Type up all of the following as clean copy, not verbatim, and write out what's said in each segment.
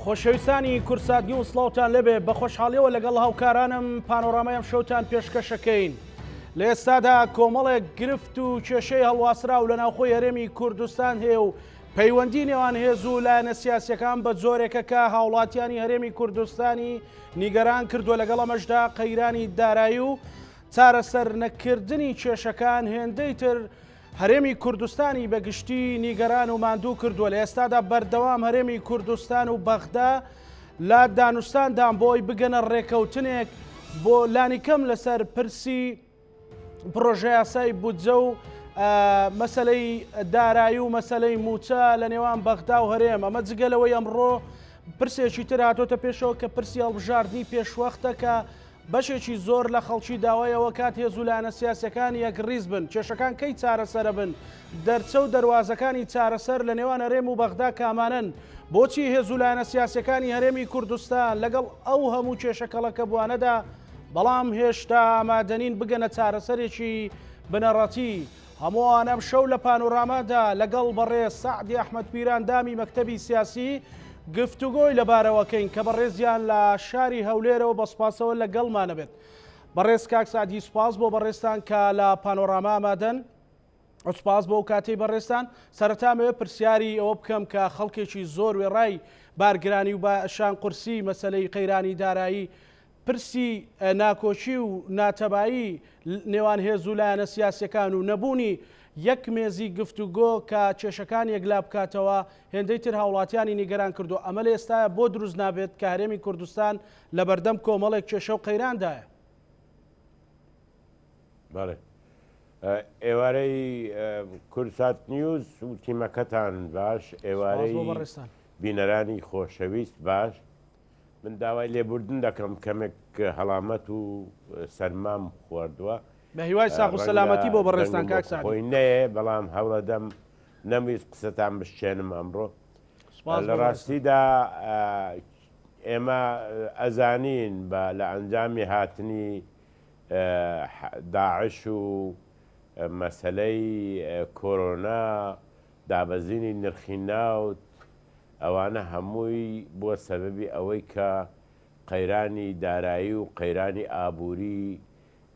خۆشەویستانی کوردسات نیوز سڵاوتان لێبێ بە خۆشحاڵیەوە لەگەڵ هاوکارانم پانۆرامای ئەم شەوتان پێشکەشەکەین. لە ئێستادا کۆمەڵێک گرفت و کێشەی هەڵواسراو لە ناوخۆی هەرێمی کوردستان هەیە و پەیوەندی نێوان هێز و لایەنە سیاسیەکان بە جۆرێکە کە هاوڵاتیانی هەرێمی کوردستانی نیگەران کردووە لەگەڵ ئەمەشدا قەیرانی دارایی و چارەسەر نەکردنی کێشەکان هێندەی تر هەرێمی کوردستانی بە گشتی نیگەران و ماندوو کردووە لە ئێستادا بەردەوام هەرێمی کوردستان و بەغدا لە دانوستاندان بۆی بگەنە ڕێکەوتنێک بۆ لانیکەم لەسەر پرسی پڕۆژەیاسای بودجە و مەسەلەی دارایی و مەسەلەی موچە لە نێوان بەغدا و هەرێم ئەمە جگە لەوەی ئەمڕۆ پرسێکی تر هاتۆتە پێشەوە کە پرسی هەڵبژاردنی پێشوەختە کە بەشێکی زۆر لە خەڵکی داوای ئەوە کات هێز و لایەنە سیاسیەکان یەکڕیز بن کێشەکان کەی چارەسەرە بن دەرچە و دەروازەکانی چارەسەر لە نێوان هەرێم و بەغدا کامانەن بۆچی هێز و لایەنە سیاسیەکانی هەرێمی کوردستان لەگەڵ ئەو هەموو کێشە کەڵەکەبووانەدا بەڵام هێشتا ئامادەنین بگەنە چارەسەرێکی بنەڕەتی. هەمووان ئەمشەو لە پانۆرامادا لەگەڵ بەڕێز سەعدی ئەحمەد پیر ئەندامی مەکتەبی سیاسی گفتوگۆی لەبارەوەکەین کە بەڕێزیان لە شاری هەولێرەوە بە سوپاسەوە لەگەڵمانەبێت. بەڕێز کاک سەعدی سوپاس بۆ بەڕێزتان کە لە پانۆراما ئامادەن. سوپاس بۆ ئەو کاتەی بەڕێزتان. سەرەتا ئەمەوێ پرسیاری ئەوە بکەم کە خەڵکێکی زۆر وێڕای بارگرانی و شان قورسی مەسەلەی قەیرانی دارایی پرسی ناکۆکی و ناتەبایی نێوان هێز و لایەنە سیاسیەکان و نەبوونی یەک مێزی گفتوگۆ کە کێشەکان یەکلا بکاتەوە هێندەی تر هاوڵاتیانی نیگەران کردووە ئەمە لە ئێستایا بۆ دروست نابێت کە هەرێمی کوردستان لەبەردەم کۆمەڵێک کێشە و قەیراندایە؟ بەڵێ ئێوارەی کوردسات نیوز و تیمەکەتان باش ئێوارەی بینەرانی خۆشەویست باش من داوای لێبوردن دەکەم کەمێک هەڵامەت و سەرمام خواردووە بە هیوای ساغ و سەلامەتی بۆ بەڕێزتان کاک سەعدی خۆی نەیە بەڵام هەوڵەدەم نەمویست قسەتان بشچێنم ئەمڕۆ لە ڕاستیدا ئێمە ئەزانین بە لە ئەنجامی هاتنی داعش و مەسەلەی کۆرۆنا، دابەزینی نرخی ناوت، ئەوانە هەمووی بووە سەبەبی ئەوەی کە قەیرانی دارایی و قەیرانی ئابووری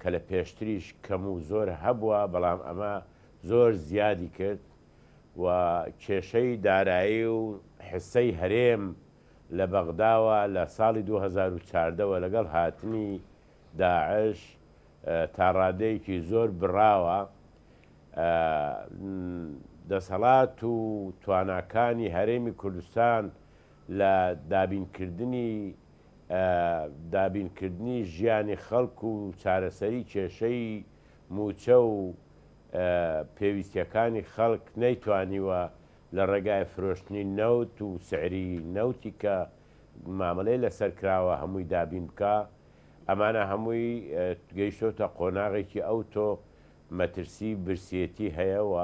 کە لە پێشتریش کەم و زۆر هەبووە بەڵام ئەمە زۆر زیادی کرد و کێشەی دارایی و حسەی هەرێم لە بەغداوە لە ساڵی 2014 وە لەگەڵ هاتنی داعش تا ڕادەیەکی زۆر بڕاوە، دەسەڵات و تواناکانی هەرێمی کوردستان لە دابینکردنی دابینکردنی ژیانی خەڵک و چارەسەری کێشەی مووچە و پێویستیەکانی خەڵک نەیتوانیوە لە ڕێگای فرۆشتنی نەوت و سعری نەوتی کە مامەلەی لەسەر کراوە هەمووی دابین بکا ئەمانە هەمووی گەیشتۆتە قۆناغێکی ئەوتۆ مەترسی برسێتی هەیە و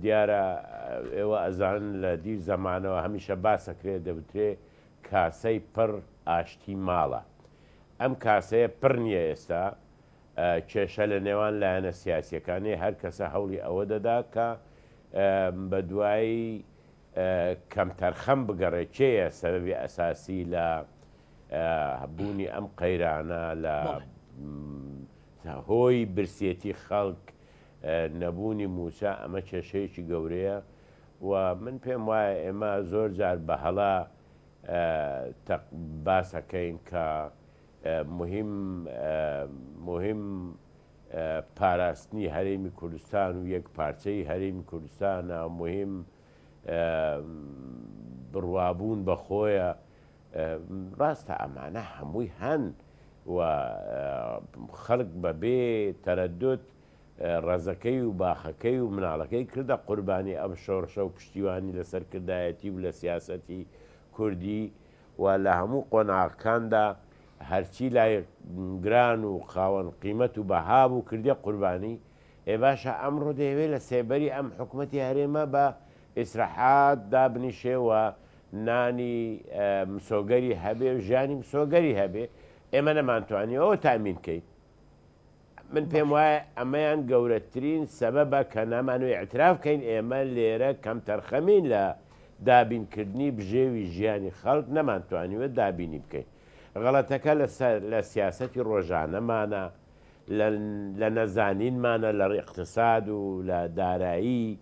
دیارە ئێوە ئەزانن لە دیر زەمانەوە هەمیشە باسەکرێ دەوترێ کاسەی پڕ ئاشتی ماڵە ئەم کاسەیە پڕ نییە ئێستا کێشە لە نێوان لایەنە سیاسیەکانی هەر کەسە هەوڵی ئەوە دەدا کە بە دوای کەمتەرخەم بگەڕێ کێیە سەبەبی ئەساسی لە بوونی ئەم قەیرانە لە هۆی برسێتی خەڵک نەبوونی مووچە ئەمە کێشەیەکی گەورەیە و من پێم وایە ئێمە زۆر جار بە هەڵە باسەکەین کە مهم مهم پاراستنی هەرێمی کوردستان و یەک پارچەی هەرێمی کوردستانە مهم بڕوابوون بە خۆیە ڕاستە ئەمانە هەمووی هەن و خەڵک بەبێ تەرەدود ڕەزەکەی و باخەکەی و مناڵەکەی کردە قوربانی ئەم شۆڕشە و پشتیوانی لە سەرکردایەتی و لە سیاسەتی کوردی و لە هەموو قۆناغەکاندا هەرچی لای گران و خاوەن قیمەت و بەها بوو کردیە قوربانی، ئێ باشە ئەمڕۆ دەیەوێ لە سێبەری ئەم حکومەتی هەرێمە بە ئیسرەحات دابنیشێ و نانی مسۆگەری هەبێ و ژیانی مسۆگەری هەبێ، ئێمە نەمانتوانیوە ئەوە تامین کەین. من پێم وایە ئەمەیان گەورەترین سەبەبە کە نامانەوێ ئیعتراف کەین ئێمە لێرە کەمتەرخەمین لە دابینکردنی بژێوی ژیانی خەڵک نەمانتوانیوە دابینی بکەین. غەڵەتەکە لەسەر لە سیاسەتی ڕۆژانەمانە، لە لە نەزانینمانە لە ئیقتساد و لە دارایی،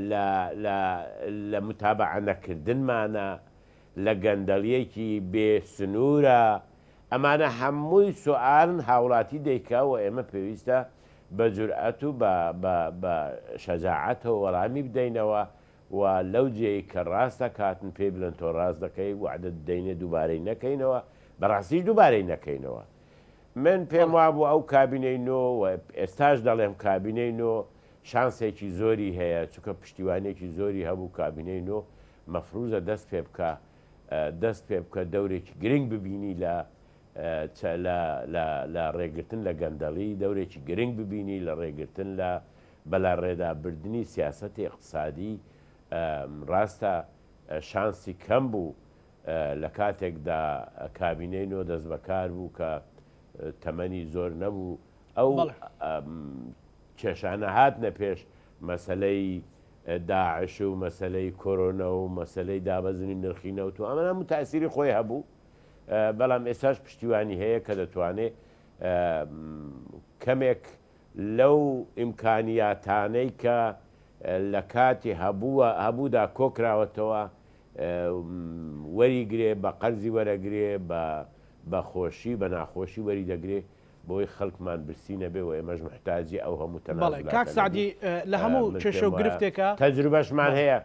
لە لە لە متابەعە نەکردنمانە، لە گەندەڵیەکی بێ سنوورە، ئەمانە هەمووی سوئالن هاوڵاتی دەیکا و ئێمە پێویستە بە جورئەت و بە بە بە شەجاعەتەوە وەڵامی بدەینەوە و لەو جێی کە ڕاست دەکاتن پێی بڵێن تۆ ڕاست دەکەی وەعدەت بدەینێ دووبارەی نەکەینەوە بەڕاستیش دووبارەی نەکەینەوە. من پێم وابوو ئەو کابینەی نۆ و ئێستاش دەڵێم کابینەی نۆ شانسێکی زۆری هەیە چونکە پشتیوانیەکی زۆری هەبوو کابینەی نۆ مەفروزە دەست پێ بکا دەست پێ بکە دەورێکی گرنگ ببینی لە لە لە لە ڕێگرتن لە گەندەڵی دەورێکی گرنگ ببینی لە ڕێگرتن لە بەلاڕێدا بردنی سیاسەتی ئیقتسادی ڕاستە شانسی کەم بوو لە کاتێکدا کابینەی نۆ دەستبەکار بوو کە تەمەنی زۆر نەبوو ئەو کێشانە هاتنە پێش مەسەلەی داعش و مەسەلەی کۆرۆنە و مەسەلەی دابەزینی نرخی نەوت و ئەمانە هەموو تاسیری خۆی هەبوو بەڵام ئێستاش پشتیوانی هەیە کە دەتوانێت کەمێک لەو ئیمکانیاتانەی کە لە کاتی هەبووە هەبوودا کۆکراوەتەوە وەریگرێ بە قەرزی وەرەگرێ بە بە خۆشی بە ناخۆشی وەری دەگرێ بۆی خەلکمان برسی نەبێ و ئێمەش موحتاجی ئەو هەموو بەڵێ کاک تەنازولاتە نەبین. سەعدی لە هەموو من کێشە پێم و وایە گرفتێکا تەجروبەشمان بەڵێ. هەیە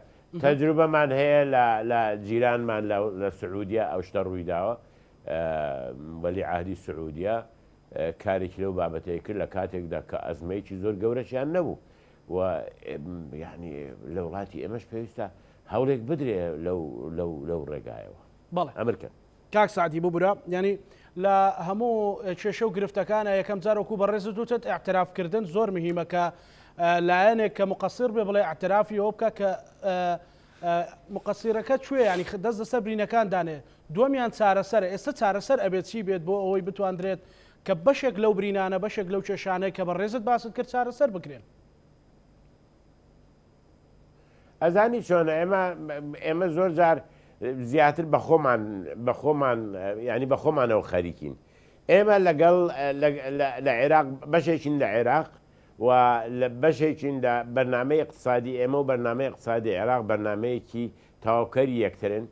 تەجروبەمان هەیە لە لە جیرانمان لە لە سعودیە ئەو شتە ڕوویداوە وەلی عەهدی سعودیە کارێکی لەو بابەتەی کرد لە کاتێکدا کە ئەزمەیەکی زۆر گەورەشیان نەبوو و یعنی لە وڵاتی ئێمەش پێویستە هەوڵێک بدرێ لەو لەو لەو ڕێگایەوە. بەڵێ. ئەمر کەن. کاک سەعدی ببورە یانی لە هەموو کێشە و گرفتەکانە یەکەم جار وەکو بەڕێزت وتت ئیعتراف کردن زۆر مهیمە کە لایەنێک کە مقصر بێ بڵێ ئیعترافی ئەوە بکە کە مقصرەکە کوێ ینی دەست لەسەر برینەکان دانێ دووەمیان چارەسەرە ئێستا چارەسەر ئەبێت چی بێت بۆ ئەوەی بتواندرێت کە بەشێک لەو برینانە بەشێک لەو کێشانەی کە بەڕێزت باست کرد چارەسەر بکرێن. ئەزانی چۆنە ئێمە ئێمە زۆر جار زیاتر بە خۆمان بە خۆمان ینی بە خۆمانەوە خەریکین ئێمە لەگەڵ لە عێراق بەشێکین لە عێراق و لە بەشێکین لە بەرنامەی اقتصادی ئێمە و بەرنامەی اقتصادی عێراق بەرنمەیەکی تەواوکەری یەکترن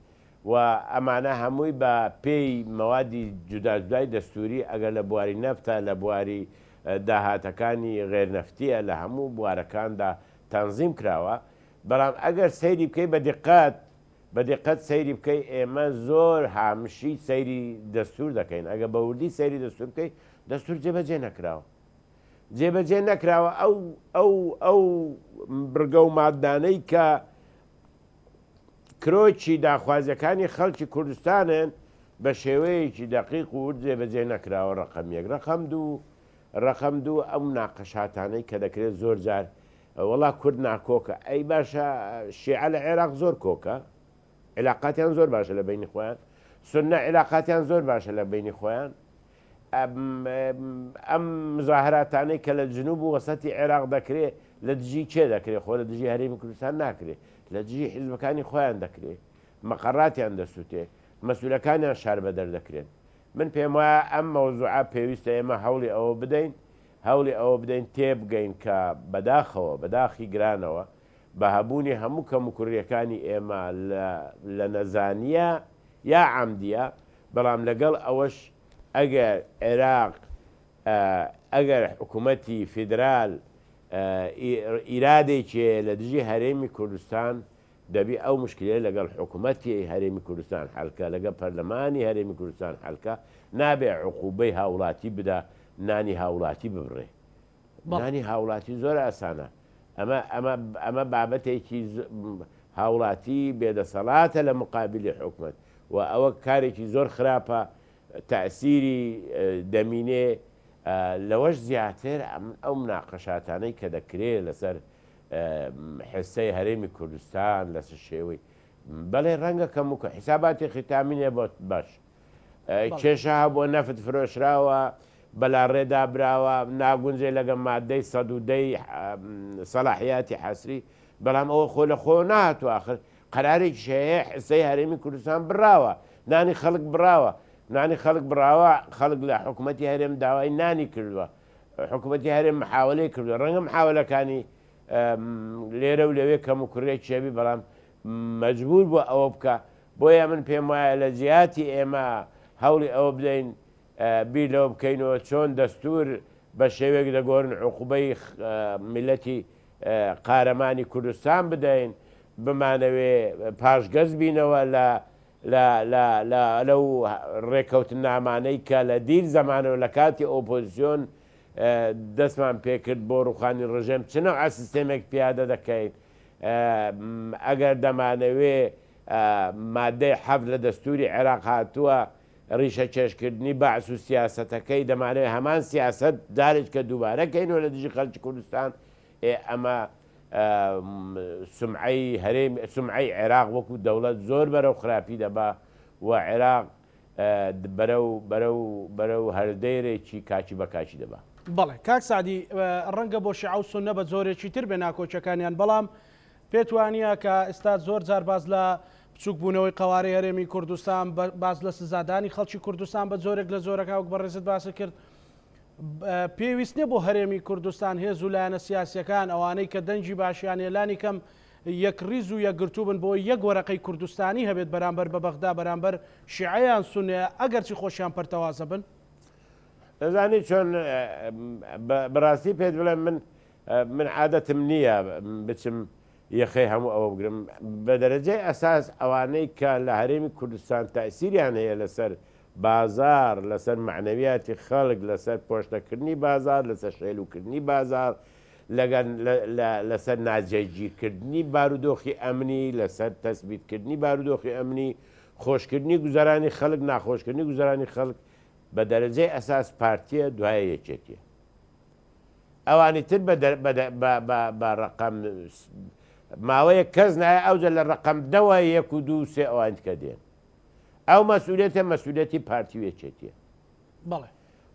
و ئەمانە هەمووی بە پێی مەوادی جودا جودای دەستوری ئەگەر لە بواری نەفتە لە بواری داهاتەکانی غێر نەفتیە لە هەموو بوارەکاندا تەنزیم کراوە بەڵام ئەگەر سەیری بکەی بە دیقەت بە دیقەت سەیری بکەی ئێمە زۆر هامشی سەیری دەستور دەکەین ئەگەر بە وردی سەیری دەستور بکەی دەستور جێبەجێ نەکراوە جێبەجێ نەکراوە ئەو ئەو ئەو بڕگە و مادانەی کە کرۆکی داخوازیەکانی خەڵکی کوردستانن بە شێوەیەکی دەقیق و ورد جێبەجێ نەکراوە ڕەقەم یەک ڕەقەم دوو ڕەقەم دوو ئەو مناقەشاتانەی کە دەکرێت زۆر جار وەڵا کورد ناکۆکە ئەی باشە شیعە لە عێراق زۆر کۆکە علاقاتیان زۆر باشە لە بینی خۆیان سنە علاقاتیان زۆر باشە لە بینی خۆیان ئەم مزاهراتانەی کە لە جنوب و وەسەتی عێراق دەکرێ لە دژی کێ دەکرێ خۆ لە دژی هەرێمی کوردستان ناکرێ لە دژی حیزبەکانی خۆیان دەکرێ مەقەڕاتیان دەسووتێ مەسولەکانیان شاربەدەر دەکرێن من پێم وایە ئەم مەوزوعە پێویستە ئێمە هەوڵی ئەوە بدەین هەوڵی ئەوە بدەین تێبگەین کە بەداخەوە بەداخی گرانەوە بە هەبوونی هەموو کەموکوڕیەکانی ئێمە لە لە نەزانیە یا عەمدیە بەڵام لەگەڵ ئەوەش ئەگەر عێراق ئەگەر حکوومەتی فیدرال ئیرادێکی هەیە لە دژی هەرێمی کوردستان دەبی ئەو مشکلەیە لەگەڵ حکوومەتی هەرێمی کوردستان حەلکە لەگەڵ پەرلەمانی هەرێمی کوردستان حەلکە نابێ عقوبەی هاوڵاتی بدا نانی هاوڵاتی ببڕێ نانی هاوڵاتی زۆر ئاسانە ئەمە ئەمە ئەمە بابەتێکی هاوڵاتی بێدەسەڵاتە لە مقابلی حکومت و ئەوە کارێکی زۆر خراپە تەئسیری دەمینێ لەوەش زیاتر ئەو مناقەشاتانەی کە دەکرێ لەسەر حسەی هەرێمی کوردستان لەسەر شێوەی بەڵێ ڕەنگە کەم و حیساباتی ختامی نیە بۆ باش کێشە هەبووە نەفت فرۆشراوە بەلاڕێدا براوە ناگونجێ لەگە مادەی 110 سەلاحیاتی حەسری بەڵام ئەوە خۆ لە خۆ نهاتوو ئاخر. قەرارێکیش هەیە حسەی هەرێمی کوردستان بڕاوە، نانی خەڵک بڕاوە، نانی خەڵک بڕاوە، خەڵک لە حکومەتی هەرێم داوای نانی کردووە، حکومەتی هەرێم محاوەلەی کردووە، ڕەنگە محاوەلەکانی لێرە و لەوێ کەم و کوڕێکی هەبی بەڵام مەجبور بووە ئەوە بکا، بۆیە من پێم وایە لە جیاتی ئێمە هەوڵی ئەوە بدەین بیر لەوە بکەینەوە چۆن دەستور بە شێوەیەک دەگۆرن عقوبەی میللەتی قارەمانی کوردستان بدەین، بمانەوێ پاشگەز بینەوە لە لە لە لە لەو ڕێکەوتنامانەی کە لە دیر زەمانەوە لە کاتی ئۆپۆزیسیۆن دەستمان پێکرد بۆ ڕوخانی ڕژێم چ نەوعە سیستێمێک پیادە دەکەین ئەگەر دەمانەوێ مادەی حەفت لە دەستوری عێراق هاتووە ڕیشەکێشکردنی بەعس و سیاسەتەکەی، دەمانەوێت هەمان سیاسەت جارێکە دووبارە کەینەوە لە دژی خەڵکی کوردستان، ئێ ئەمە سومعەی هەرێم سومعەی عێراق وەکو دەوڵەت زۆر بەرەو خراپی دەبا و عێراق بەرەو بەرەو بەرەو هەردەیرێکی کاکی بە کاکی دەبا. بەڵێ کاک سەعدی، ڕەنگە بۆ شیعە و سوننە بە جۆرێکی تر بێ ناکۆکیەکانیان، بەڵام پێت وانییە کە ئێستا زۆر جار باس لە بچووک بوونەوەی قەوارەی هەرێمی کوردستان، باس لە سزادانی خەڵکی کوردستان بە جۆرێک لە جۆرەکان وەک بەڕێزت باست کرد، پێویست نییە بۆ هەرێمی کوردستان هێز و لایەنە سیاسیەکان ئەوانەی کە دەنگی باشیان هەیە لانی کەم یەکڕیز و یەکگرتوو بن بۆ یەک وەرەقەی کوردستانی هەبێت بەرامبەر بە بەغدا بەرامبەر شیعەیان سوننەیە ئەگەرچی خۆشیان پەرتەوازە بن؟ دەزانی چۆن بەڕاستی پێت بڵێم من من عادەتم نییە بچم یەخەی هەموو ئەوە بگرم، بە دەرەجەی ئەساس ئەوانەی کە لە هەرێمی کوردستان تەئسیریان هەیە لەسەر بازاڕ، لەسەر مەعنەویاتی خەڵک، لەسەر پۆشتەکردنی بازاڕ، لەسەر شێلوکردنی بازاڕ، لەسەر ناجێگیرکردنی بارودۆخی ئەمنی، لەسەر تەسبیتکردنی بارودۆخی ئەمنی، خۆشکردنی گوزەرانی خەڵک، ناخۆشکردنی گوزەرانی خەڵک، بە دەرەجەی ئەساس پارتییە، دوایە یەکێتییە. ئەوانی تر بە ڕەقەم ماوەیەک کەس نایە ئەوجە لە ڕەقەم دەوە یەک و دوو سێ ئەوانی تکە دێن ئەو مەسئولیەتە مەسئولیەتی پارتی و یەکێتیە بەڵێ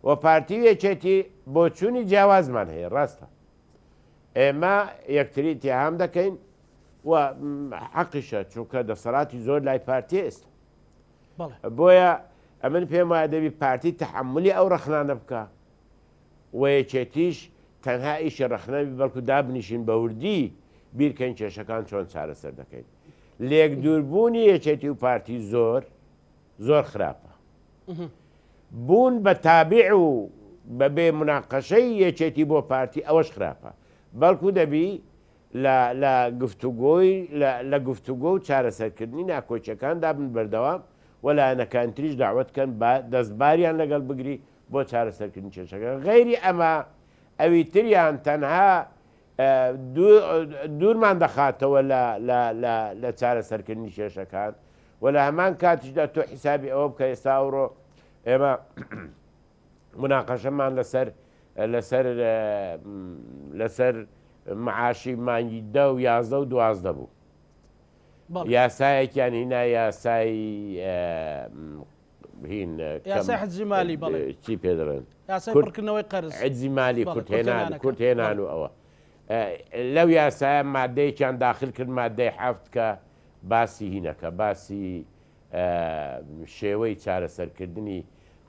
و پارتی و یەکێتی بۆچوونی جیاوازمان هەیە ڕاستە ئێمە یەکتری تێهام دەکەین و حەقیشە چونکە دەسەڵاتی زۆر لای پارتی ئێستا بۆیە ئەمن پێم وایە دەبی پارتی تەحملی ئەو ڕەخنانە بکە و یەکێتیش تەنها ئیشی ڕەخنە بی بەڵکو دابنیشین بە وردی بیرکەین کێشەکان چۆن چارەسەر دەکەین. لێک دووربوونی یەکێتی و پارتی زۆر زۆر خراپە. بوون بە تابع و بە بێ مناقەشەی یەکێتی بۆ پارتی ئەوەش خراپە. بەڵکو دەبی لە لە گفتوگۆی لە لە گفتوگۆ و چارەسەرکردنی ناکۆکیەکاندا بن بەردەوام و لایەنەکانی تریش دەعوەت کەن با دەستباریان لەگەڵ بگری بۆ چارەسەرکردنی کێشەکە غەیری ئەمە ئەوی تریان تەنها دوورمان دەخاتەوە لە چارەسەرکردنی کێشەکان و لە هەمان کاتیشدا تۆ حیسابی ئەوە بکە ئێستا ئەوڕۆ ئێمە مناقەشەمان لەسەر لەسەر لەسەر معاشی مانگی دە و یازدە و دوازدە بوو یاسایەکیان هینا یاسای هین یاسای حجزی مالی بەڵێ چی پێ دەڵێن یاسای پڕکردنەوەی قەرز حجزی مالی کورتهێنان کورتهێنان و ئەوە لەو یاسایە مادەیەکیان داخل کرد مادەی حەفت کە باسی هینەکە باسی شێوەی چارەسەرکردنی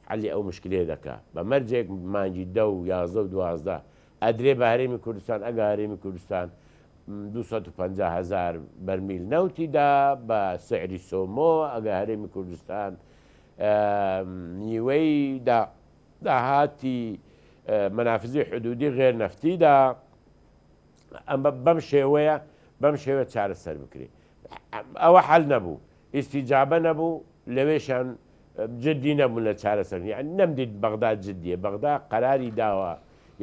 حەلی ئەو مشکلەیە دەکا بە مەرجێک مانگی دە و یازدە و دوازدە ئەدرێ بە هەرێمی کوردستان ئەگە هەرێمی کوردستان 250 هزار بەرمیل نەوتی دا بە سعری سۆمۆ ئەگە هەرێمی کوردستان نیوەی دا داهاتی مەنافزی حدودی غێر نەفتی دا ئەمە بەم شێوەیە بەم شێوە چارەسەر بکرێت ئەوە حەل نەبوو ئیستیجابە نەبوو لەوێشان جدی نەبوون لە چارەسەر یانی نەمدیت بەغدا جدیە بەغدا قەراری داوە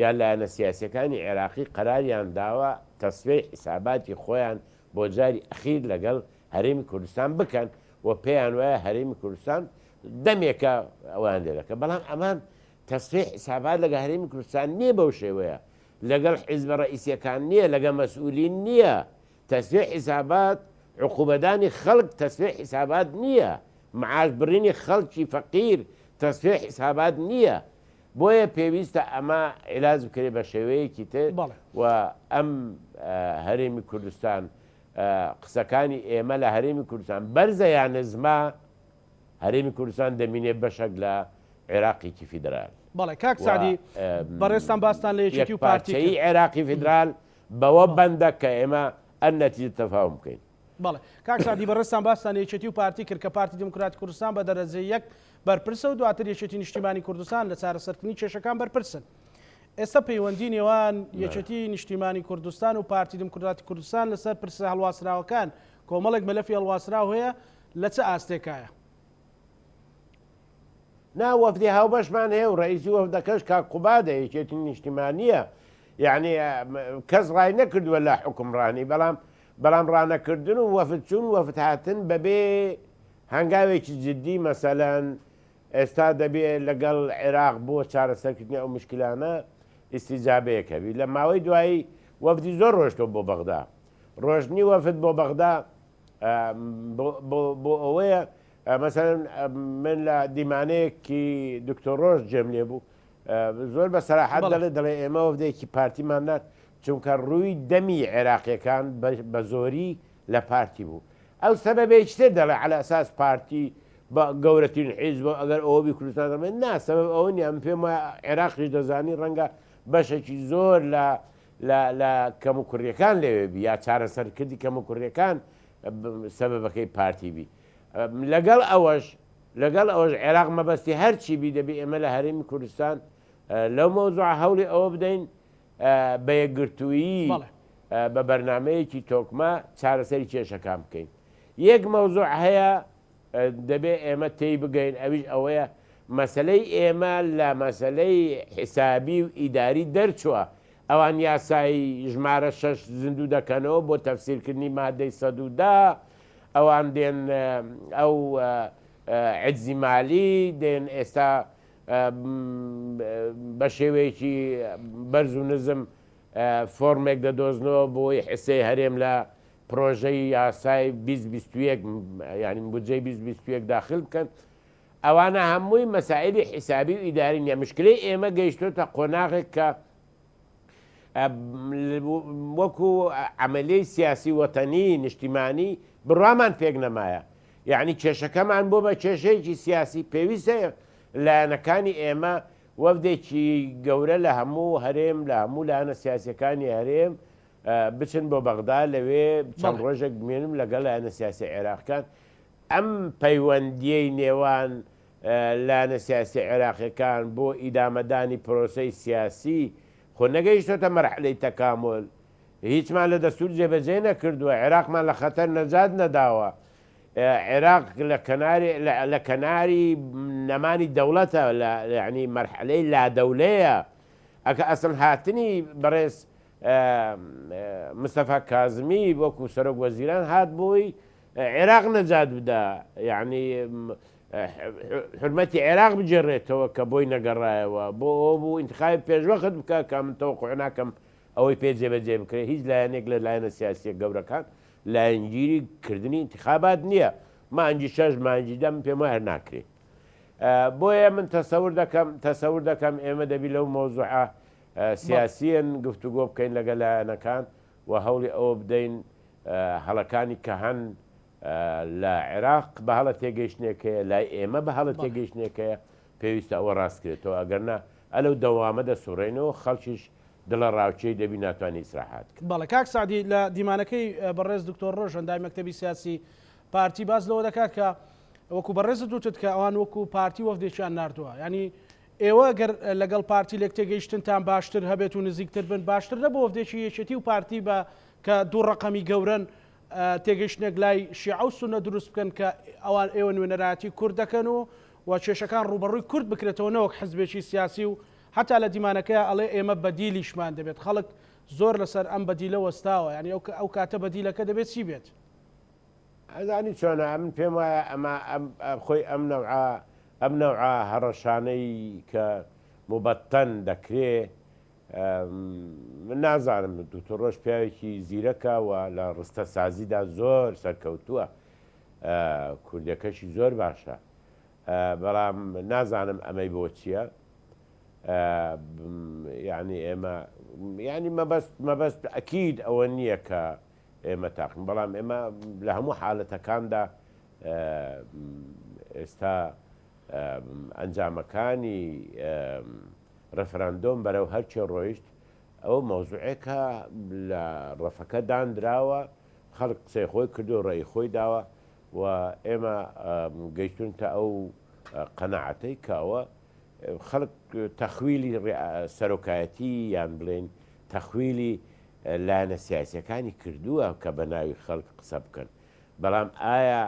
یان لایەنە سیاسیەکانی عێراقی قەراریان داوە تەسفیەی حیساباتی خۆیان بۆ جاری ئەخیر لەگەڵ هەرێمی کوردستان بکەن و پێیان وایە هەرێمی کوردستان دەمێکە ئەویان لێ دەکەن بەڵام ئەمان تەسفیەی حیسابات لەگە هەرێمی کوردستان نییە بەو شێوەیە لەگەڵ حیزبە ڕەئیسیەکان نییە لەگە مەسئولین نییە تەسفیەی حیسابات عقوبەدانی خەڵک تەسفیەی حیسابات نییە، معاش بڕینی خەڵکی فەقیر تەسفیەی حیسابات نییە، بۆیە پێویستە ئەمە عیلاج بکرێت بە شێوەیەکی تر و ئەم هەرێمی کوردستان. قسەکانی ئێمە لە هەرێمی کوردستان بەرزە یا نزمە، هەرێمی کوردستان دەمینێ بەشەک لە عێراقێکی فیدرال. بەڵێ کاک سەعدی، بەڕێزتان باستان لە یەکێتی و پارتی کرد. یەکپارچەیی عێراقی فیدرال بەوە بەندە کە ئێمە النتیجە تەفاهوم بکەین. بەڵێ کاک سەعدی، بەڕێزتان باستان لە یەکێتی و پارتی کرد کە پارتی دیموکراتی کوردستان بە دەرەجەی یەک بەرپرسە و دواتر یەکێتی نیشتیمانی کوردستان لە چارەسەرکردنی کێشەکان بەرپرسن. ئێستا پەیوەندی نێوان یەکێتی نیشتیمانی کوردستان و پارتی دیموکراتی کوردستان لەسەر پرسە هەڵواسراوەکان کۆمەڵێک مەلەفی هەڵواسراو هەیە لە چ ئاستێکایە؟ نا وەفدی هاوبەشمان هەیە و ڕئیسی وەفدەکەش کاک قوبادە یەکێتی نیشتیمانییە یعنی کەس ڕای نەکردووە لە حوکمڕانی بەڵام بەڵام ڕانەکردن و وەفد چوون وەفد هاتن بەبێ هەنگاوێکی جدی مەسەلەن ئێستا دەبێ لەگەڵ عێراق بۆ چارەسەرکردنی ئەو مشکلانە ئیستیجابەیەک هەبی. لە ماوەی دوایی وەفدی زۆر ڕۆشتوە بۆ بەغدا. ڕۆشتنی وەفد بۆ بەغدا بۆ ئەوەیە مەسەلەن من لە دیمانەیەکی دکتۆر ڕۆژ جێم لێ بوو زۆر بە سەراحەت دەڵێ دەڵێ ئێمە وەفدێکی پارتیمان نات چونکە ڕووی دەمی عێراقیەکان بە زۆری لە پارتی بوو ئەو سەبەبێکی تر دەڵێ عەلە ئەساس پارتی بە گەورەترین حیزبە ئەگەر ئەوە بی کوردستان دەڵێ نا سەبەب ئەوە نیە من پێم وایە عێراقیش دەزانی ڕەنگە بەشێکی زۆر لە لە لە کەموکوڕیەکان لەوێ بی یا چارەسەرکردی کەموکوڕیەکان سەبەبەکەی پارتی بی لەگەڵ ئەوەش لەگەڵ ئەوەش عێراق مەبەستی هەرچی بی دەبی ئێمە لە هەرێمی کوردستان لەو مەوزوعە هەوڵی ئەوە بدەین بە یەکگرتوویی بە بەرنامەیەکی تۆکمە چارەسەری کێشەکان بکەین. یەک مەوزوع هەیە دەبێ ئێمە تێی بگەین ئەویش ئەوەیە مەسەلەی ئێمە لە مەسەلەی حیسابی و ئیداری دەرچووە. ئەوان یاسای ژمارە شەش زیندوو دەکەنەوە بۆ تەفسیرکردنی مادەی 110، ئەوان دێن ئەو عجزی مالی دێن ئێستا بە شێوەیەکی بەرز و نزم فۆرمێک دەدۆزنەوە بۆی حسەی هەرێم لە پرۆژەی یاسای 2021 یعنی بودجەی 2021 داخل بکەن ئەوانە هەمووی مەسائلی حیسابی و ئیداری نیە مشکلەی ئێمە گەیشتۆتە قۆناغێک کە وەکو عەمەلیەی سیاسی وەتەنی نیشتیمانی بڕوامان پێک نەمایە یەعنی کێشەکەمان بۆ بە کێشەیەکی سیاسی پێویستە لایەنەکانی ئێمە وەفدێکی گەورە لە هەموو هەرێم لە هەموو لایەنە سیاسیەکانی هەرێم بچن بۆ بەغدا لەوێ چەند ڕۆژێک بمێنم لەگەڵ لایەنە سیاسی عێراقەکان ئەم پەیوەندیەی نێوان لایەنە سیاسیە عێراقیەکان بۆ ئیدامەدانی پرۆسەی سیاسی خۆ نەگەیشتۆتە مەرحەلەی تەکامول، هیچمان لە دەستور جێبەجێ نەکردووە، عێراقمان لە خەتەر نەجات نەداوە، عێراق لە کەناری لە کەناری نەمانی دەوڵەتە لە یانی مەرحەلەی لادەولەیە، ئەکە ئەسڵ هاتنی بەڕێز مستەفا کازمی وەکو سەرۆک وەزیران هات بۆی عێراق نەجات بدا یەعنی حورمەتی عێراق بگێڕێتەوە کە بۆی نەگەڕایەوە بۆ ئەوە بوو ئینتخابی پێشوەخت بکا کە من تەوەقوع ناکەم ئەوەی پێ جێبەجێ بکرێت هیچ لایەنێک لە لایەنە سیاسیە گەورەکان لایەنگیری کردنی ئینتخابات نییە مانگی شەش مانگی دە من پێم وایە هەر ناکرێت بۆیە من تەسەور دەکەم تەسەور دەکەم ئێمە دەبی لەو مەوزوعە سیاسیەن گفتوگۆ بکەین لەگەڵ لایەنەکان و هەوڵی ئەوە بدەین هەڵەکانی کە هەن لە عێراق بە هەڵە تێگەیشتنێک هەیە، لای ئێمە بە هەڵە تێگەیشتنێک هەیە، پێویستە ئەوە ڕاست کرێتەوە، ئەگەرنا ئەلەو دەوامە دەسوڕێینەوە، خەڵکیش دڵەڕاوکێی دەبی ناتوانی ئیسراحات کە. بەڵێ کاک سەعدی لە دیمانەکەی بەڕێز دکتۆر ڕۆژ ئەندامی مەکتەبی سیاسی پارتی باس لەوە دەکات کە وەکو بەڕێزت وتت کە ئەوان وەکو پارتی وەفدێکیان ناردووە یعنی ئێوە گەر لەگەڵ پارتی لێکتێگەیشتنتان باشتر هەبێت و نزیکتر بن باشتر نەبوو وەفدێکی یەکێتی و پارتی بە کە دوو ڕەقەمی گەورەن تێگەیشتنێک لای شیعە و سوننە دروست بکەن کە ئەوان ئێوە نوێنەرایەتی کورد دەکەن و و کێشەکان ڕووبەڕووی کورد بکرێتەوە نەوەک حزبێکی سیاسی و هەتا لە دیمانەکەیا ئەڵێ ئێمە بەدیلیشمان دەبێت خەڵک زۆر لەسەر ئەم بەدیلە وەستاوە یانی ئەو کاتە بەدیلەکە دەبێت چی بێت؟ ئەزانی چۆنە ئەمن پێم وایە ئەمە ئەم خۆی ئەم نەوعە ئەم نەوعە هەڕەشانەی کە موبەتەن دەکرێ من نازانم دکتۆر ڕۆژ پیاوێکی زیرەکە و لە ڕستە سازیدا زۆر سەرکەوتووە کوردەکەشی زۆر باشە بەڵام نازانم ئەمەی بۆ چییە یعنی ئێمە یعنی مەبەست مەبەست ئەکید ئەوە نییە کە. ئێمە تاقین بەڵام ئێمە لە هەموو حالەتەکاندا ئێستا ئەنجامەکانی ڕێفراندۆم بەرەو هەرچێ ڕۆیشت ئەوە مەوزوعێکە لە ڕەفەکە دانراوە خەڵک قسەی خۆی کردو ڕێی خۆی داوە و ئێمە گەیشتونتە ئەو قەناعەتەی کە ئەوە خەڵک تەخویلی سەرۆکایەتی یان بڵێن تەخویلی لایەنە سیاسیەکانی کردووە کە بە ناوی خەڵک قسە بکەن بەڵام ئایا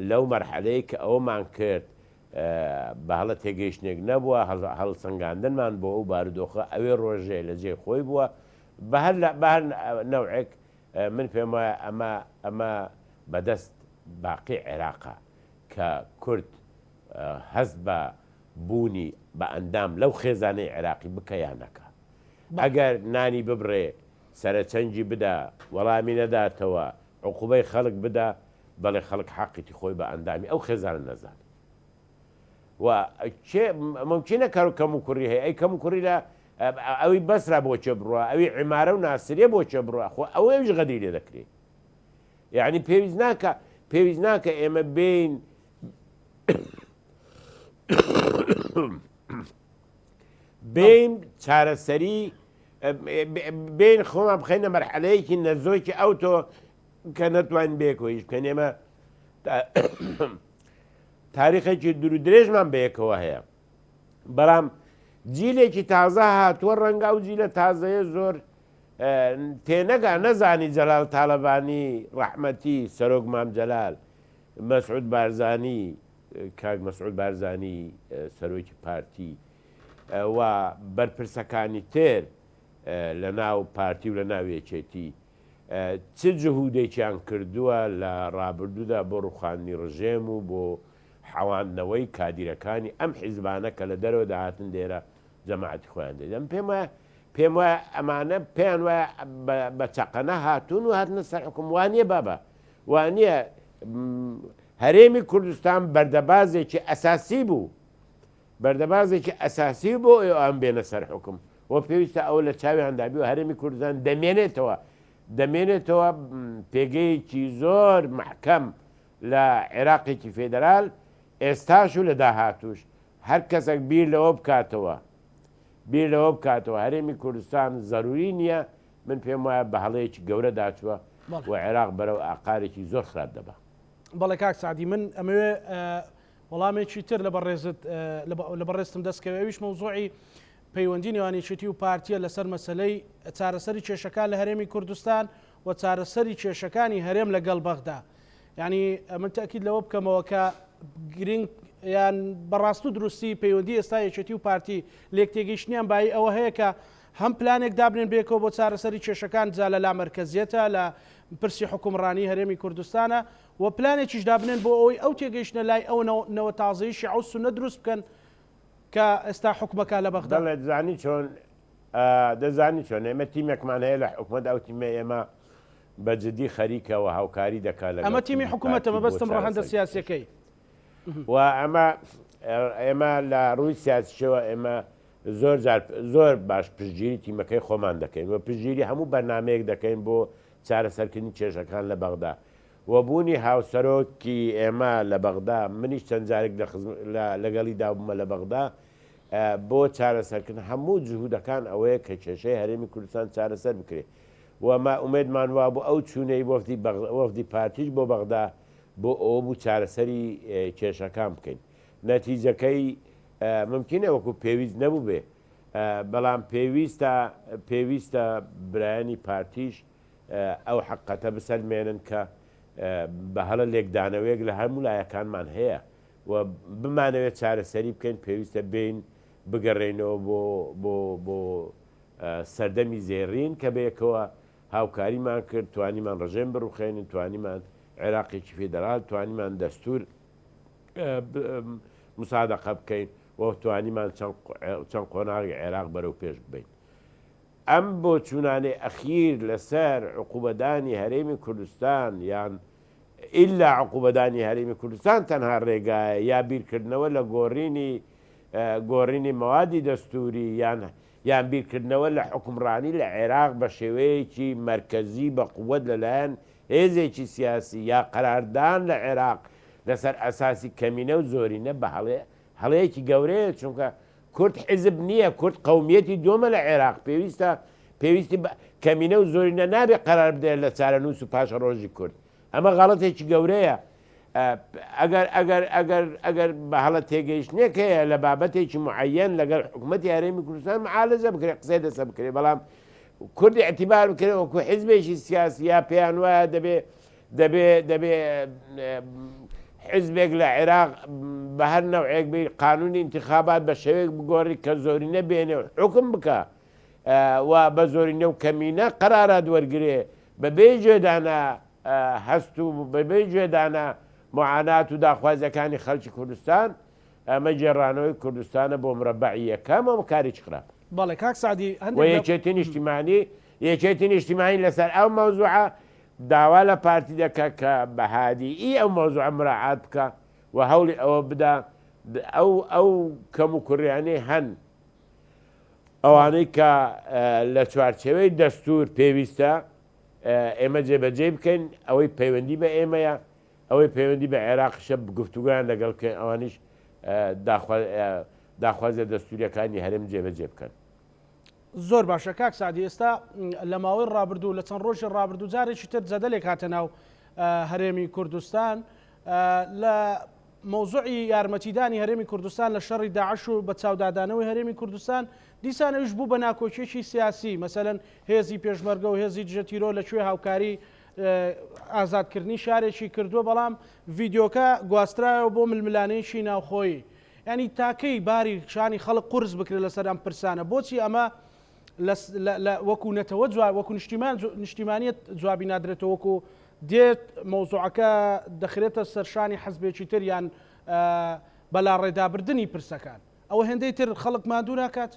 لەو مەرحەلەی کە ئەومان کرد بە هەڵە تێگەیشتنێک نەبووە هەڵسەنگاندنمان بۆ ئەو بارودۆخە ئەوێ ڕۆژێ لە جێی خۆی بووە بە هەر بە هەر نەوعێک من پێم وایە ئەمە ئەمە بەدەست باقی عێراقە کە کورد هەست بە بوونی بە ئەندام لەو خێزانەی عێراقی بکە یا نەکا. ئەگەر نانی ببڕێ، سەرەچنگی بدا، وەڵامی نەداتەوە، عقوبەی خەڵک بدا، بەڵێ خەڵک حەقیتی خۆی بە ئەندامی ئەو خێزانە نەزانێ. و کێ ممکنە کەر کەم و کوڕی هەیە، ئەی کەم و کوڕی لە ئەوی بەسرا بۆ کێ بڕوا، ئەوی عیمارە و ناسریە بۆ کێ بڕوا، خۆ ئەوەیش غەدری لێ دەکرێ. یعنی پێویست ناکە پێویست ناکە ئێمە بێین بێین چارەسەری بێین خۆمان بخەینە مەرحەلەیەکی نەزۆکی ئەو تۆ کە نەتوانین بەیەکەوە ئیش بکەین ئێمە تاریخێکی دوور درێژمان بەیەکەوە هەیە بەڵام جیلێکی تازە هاتووە ڕەنگە ئەو جیلە تازەیە زۆر تێنەگا نەزانی جەلال تاالبانی ڕەحمەتی سەرۆک مام جەلال مەسعود بارزانی کاک مەسعود بارزانی سەرۆکی پارتی و بەرپرسەکانی تر لە ناو پارتی و لە ناو یەکێتی چ جهودێکیان کردووە لە ڕابردوودا بۆ ڕوخاندنی ڕژێم و بۆ حەواندنەوەی کادیرەکانی ئەم حیزبانە کە لە دەرەوە دەهاتن لێرە جەماعەتی خۆیان دەدەن پێم وایە پێم وایە ئەمانە پێیان وایە بە چەقەنە هاتوون و هاتنە سەر حکوم وانە بابە وانە هەرێمی کوردستان بەردەبازێکی ئەساسی بوو بەردەبازێکی ئەساسی بۆ ئەوان بێنە سەر حکوم و پێویستە ئەوە لە چاویاندا بی و هەرێمی کوردستان دەمێنێتەوە دەمێنێتەوە پێگەیەکی زۆر محکەم لە عێراقێکی فێدرال ئێستاش و لە داهاتوش هەر کەسێک بیر لەوە بکاتەوە بیر لەوە بکاتەوە هەرێمی کوردستان زەروری نییە من پێم وایە بە هەڵەیەکی گەورە داچووە و عێراق بەرەو ئاقارێکی زۆر خراپ دەبا. بەڵێ کاک سەعدی من ئەمەوێ وەڵامێکی تر لە بەڕێزت لە بەڕێزتم دەستکەوێ ئەویش مەوزوعی پەیوەندی نێوان یەکێتی و پارتیە لەسەر مەسەلەی چارەسەری کێشەکان لە هەرێمی کوردستان و چارەسەری کێشەکانی هەرێم لەگەڵ بەغدا یعنی من تاکید لەوە بکەمەوە کە گرنگ یان بەڕاست و دروستی پەیوەندی ئێستا یەکێتی و پارتی لێک تێگەیشتنیان بایی ئەوە هەیە کە هەم پلانێک دابنێن بێکەوە بۆ چارەسەری کێشەکان جا لە لامەرکەزیەتە لە پرسی حوکمڕانی هەرێمی کوردستانە و پلانێکیش دابنێن بۆ ئەوەی ئەو تێگەیشتنە لای ئەو نەوە تازەی شیعە و سوننە دروست بکەن کە ئێستا حوکمەکە لە بەغدا. بەڵێ دەزانی چۆن دەزانی چۆن ئێمە تیمێکمان هەیە لە حکومەت ئەو تیمە ئێمە بە جدی خەریکە و هاوکاری دەکات لەگەڵ ئەمە تیمی تیمی حکومەتە پارتی بۆ مەبەستم ڕەهەندە چارەسەری سیاسیەکەی. و ئەمە ئێمە لە ڕووی سیاسیشەوە ئێمە زۆر جار زۆر باش پشتگیری تیمەکەی خۆمان دەکەین و پشتگیری هەموو بەرنامەیەک دەکەین بۆ چارەسەرکردنی کێشەکان لە بەغدا و بوونی هاوسەرۆکی ئێمە لە بەغدا منیش چەند جارێک لە لەگەڵیدا بوومە لە بەغدا بۆ چارەسەرکردن هەموو جهودەکان ئەوەیە کە کێشەی هەرێمی کوردستان چارەسەر بکرێت و ما ئومێدمان وابوو ئەو چوونەی وەفدی وەفدی پارتیش بۆ بەغدا بۆ ئەوە بوو چارەسەری کێشەکان بکەین نەتیجەکەی ممکنە وەکو پێویست نەبووبێ بەڵام پێویستە پێویستە برایانی پارتیش ئەو حەقەتە بسەلمێنن کە بە هەڵە لێکدانەوەیەک لە هەموو لایەکانمان هەیە و بمانەوێت چارەسەری بکەین پێویستە بین بگەڕێینەوە بۆ بۆ بۆ سەردەمی زێڕین کە بەیەکەوە هاوکاریمان کرد توانیمان ڕژێم بڕوخێنین توانیمان عێراقێکی فیدرال توانیمان دەستور مسادەقە بکەین و توانیمان چەند قۆناغی عێراق بەرەو پێش ببەین. ئەم بۆچوونانەی ئەخیر لەسەر عقوبەدانی هەرێمی کوردستان یان ئیلا عقوبەدانی هەرێمی کوردستان تەنها ڕێگایە یا بیرکردنەوە لە گۆڕینی گۆڕینی مەوادی دەستوری یان یان بیرکردنەوە لە حوکمڕانی لە عێراق بە شێوەیەکی مەرکەزی بە قوەت لەلایەن هێزێکی سیاسی یا قەراردان لە عێراق لەسەر ئەساسی کەمینە و زۆرینە بە هەڵێ هەڵەیەکی گەورەیە چونکە کورد حیزب نییە کورد قەومیەتی دووەمە لە عێراق پێویستە پێویستی بە کەمینە و زۆرینە نابێ قەرار بدرێت لە چارەنووس و پاشەڕۆژی کورد ئەمە غەڵەتێکی گەورەیە ئەگەر ئەگەر ئەگەر ئەگەر بە هەڵە تێگەیشتنێک هەیە لە بابەتێکی معەن لەگەڵ حکوومەتی هەرێمی کوردستان معالجە بکرێت قسەی لەسەر بکرێت بەڵام کورد اعتبار بکرێت وەکو حیزبێکی سیاسی یا پێیان وایە دەبێ دەبێ دەبێ حیزبێک لە عێراق بە هەر نەوعێک بی قانونی انتخابات بە شێوەیەک بگۆڕی کە زۆرینە بێنێ و حکم بکە و بە زۆرینە و کەمینە قەرارات وەرگێ بەبێ گوێدانە هەست و بەبێ گوێدانە معانات و داخوازیەکانی خەڵکی کوردستان ئەمە گێڕانەوەی کوردستانە بۆ مرەبەعی یەکەم ئەمە کارێکی خراپە. بەڵێ کاک سەعدی هەندێک لە. وە یەکێتی نیشتیمانی یەکێتی نیشتیمانی لەسەر ئەو مەوزوعە داوا لە پارتی دەکا کە بە هادیی ئەو مەوزوعە مراعات بکا و هەوڵی ئەوە بدا ئەو ئەو کەم و کوڕیانەی هەن ئەوانەی کە لە چوارچێوەی دەستور پێویستە ئێمە جێبەجێی بکەین، ئەوەی پەیوەندی بە ئێمەیە، ئەوەی پەیوەندی بە عێراقیشە گفتوگۆیان لەگەڵ بکەین، ئەوانیش داخوازیە دەستوریەکانی هەرێم جێبەجێ بکەن. زۆر باشە کاک سەعدی، ئێستا لە ماوەی ڕابردوو لە چەند ڕۆژی ڕابردوو جارێکی تر جەدەلێک هاتە ناو هەرێمی کوردستان لە مەوزوعی یارمەتیدانی هەرێمی کوردستان لە شەڕی داعش و بە چاودادانەوەی هەرێمی کوردستان، دیسان ئەویش بوو بە ناکۆکیەکی سیاسی، مەسەلەن هێزی پێشمەرگە و هێزی دژە تیرۆر لە کوێ هاوکاری ئازادکردنی شارێکی کردووە، بەڵام ڤیدیۆکە گواسترایەوە بۆ ململانێیەکی ناوخۆیی. یانی تاکەی باری شانی خەڵک قورس بکرێت لەسەر ئەم پرسانە؟ بۆچی ئەمە وەکو نەتەوە وەکو نیشتیمان نیشتیمانیت جوابی نادرێتەوە وەکو دێت مەوزوعەکە دەخرێتە سەرشانی حزبێکی تر یان بەلاڕێدابردنی پرسەکان ئەوە هێندەی تر خەڵک ماندوو ناکات؟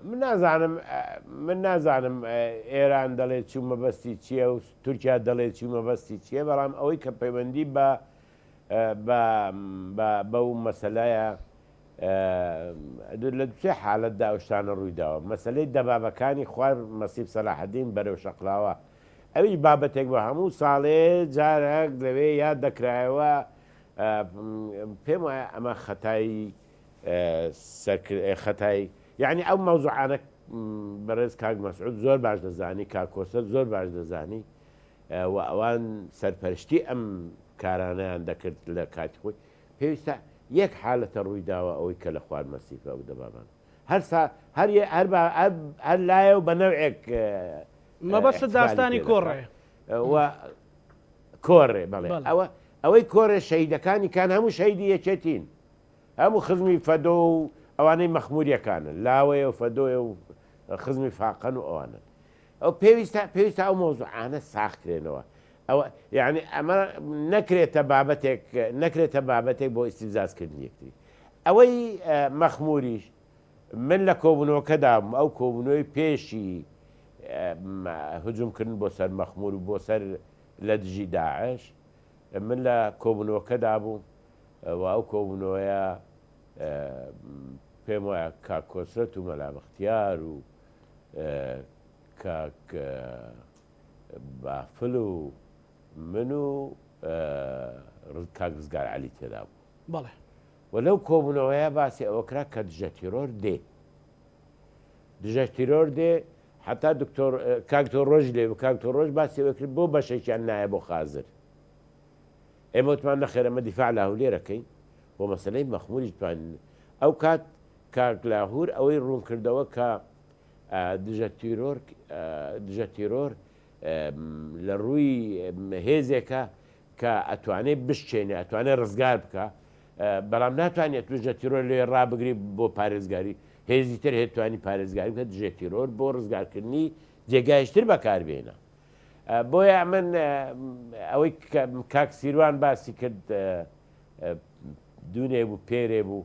من نازانم من نازانم ئێران دەڵێ چی و مەبەستی چییە و تورکیا دەڵێ چی و مەبەستی چییە بەڵام ئەوەی کە پەیوەندی بە بە بە بەو مەسەلەیە لە دوسێ حالەتدا ئەو شتانە ڕووی داوە مەسەلەی دەبابەکانی خوار مەسیف سەلاحەدین بەرەو شەقلاوە ئەویش بابەتێک بوو هەموو ساڵێ جارێک لەوێ یاد دەکرایەوە پێم وایە ئەمە خەتای خەتای یعنی ئەو مەوزوعانە بەڕێز کاک مەسعود زۆر باش دەزانی کاک کۆسەر زۆر باش دەزانی و ئەوان سەرپەرشتی ئەم کارانیان دەکرد لە کاتی خۆی پێویستە یەک حالەتە ڕووی داوە ئەوەی کە لە خوار مەسیفە و دەبابان هەر سا هەر هەر هەر لایە و بە نەوعێک مەبەستت داستانی کۆڕێ و کۆڕێ بەڵێ ئەوە ئەوەی کۆڕێ شەهیدەکانی کان هەموو شەهیدی یەکێتین هەموو خزمی فەدۆ و ئەوانەی مەخموریەکانن لاوەیە و فەدۆیە و خزمی فاقەن و ئەوانن ئەو پێویستە پێویستە ئەو مەوزوعانە ساغ کرێنەوە ئەوە یعنی ئەمە نەکرێتە بابەتێک نەکرێتە بابەتێک بۆ ئیستیفزازکردنی یەکتری ئەوەی مەخموریش من لە کۆبوونەوەکەدا بووم ئەو کۆبوونەوەی پێشی هجومکردن بۆ سەر مەخمور و بۆ سەر لە دژی داعش من لە کۆبوونەوەکەدا بووم و ئەو کۆبوونەوەیە پێم وایە کاک کۆسرەت و مەلا بەختیار و کاک بافل و من و کاک ڕزگار عەلی تێدا بوو. بەڵێ. و لەو کۆبوونەوەیە باسی ئەوە کرا کە دژە تیرۆر دێ. دژە تیرۆر دێ حتا دکتۆر کاک تۆ ڕۆژ لێ بوو کاک تۆ ڕۆژ باسی ئەوە کرد بۆ بەشێکیان نایە بۆ خازر. ئێمە وتمان نەخێر ئەمە دیفاع لە هەولێر ئەکەین بۆ مەسەلەی مەخموریش توانین ئەو کات کاک لاهور ئەوەی ڕوون کردەوە کە دژە تیرۆر دژە تیرۆر لە ڕووی هێزێکە کە ئەتوانێ بشچێنێ ئەتوانێ ڕزگار بکە بەڵام ناتوانێت دژە تیرۆر لێ ڕابگری بۆ پارێزگاری هێزی تر هێتوانی پارێزگاری بکە دژە تیرۆر بۆ ڕزگارکردنی جێگایشتر بەکاربێنە بۆیە من ئەوەی کاک سیروان باسی کرد دوونێ بوو پێرێ بوو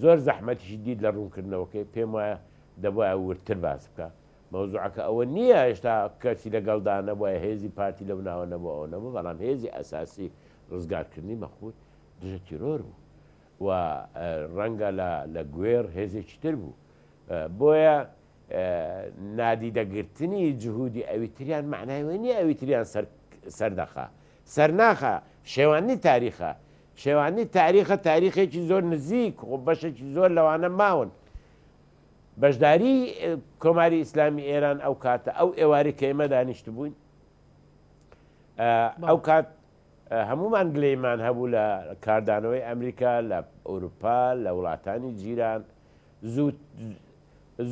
زۆر زەحمەتیشی دیت لە ڕوونکردنەوەکەی پێم وایە دەبواە وردتر باس بکە مەوزوعەکە ئەوە نییە هێشتا کەسی لەگەڵدا نەبووە هێزی پارتی لەو ناوە نەبوو ئەوە نەبوو بەڵام هێزی ئەساسی ڕزگارکردنی مەخمور دژە تیرۆر بوو و ڕەنگە لە لە گوێڕ هێزێکی تر بوو. بۆیە نادیدەگرتنی جهودی ئەویتریان مەعنای وەی نییە ئەویتریان سەردەخا. سەرناخا، شێواندنی تاریخە. شێواندنی تاریخە تاریخێکی زۆر نزیک، خۆ بەشێکی زۆر لەوانە ماون. بەشداری کۆماری ئیسلامی ئێران ئەو کاتە، ئەو ئێوارەی کە ئێمە دانیشتبووین، ئەو کات هەموومان گلەیمان هەبوو لە کاردانەوەی ئەمریکا، لە ئەوروپا، لە وڵاتانی جیران.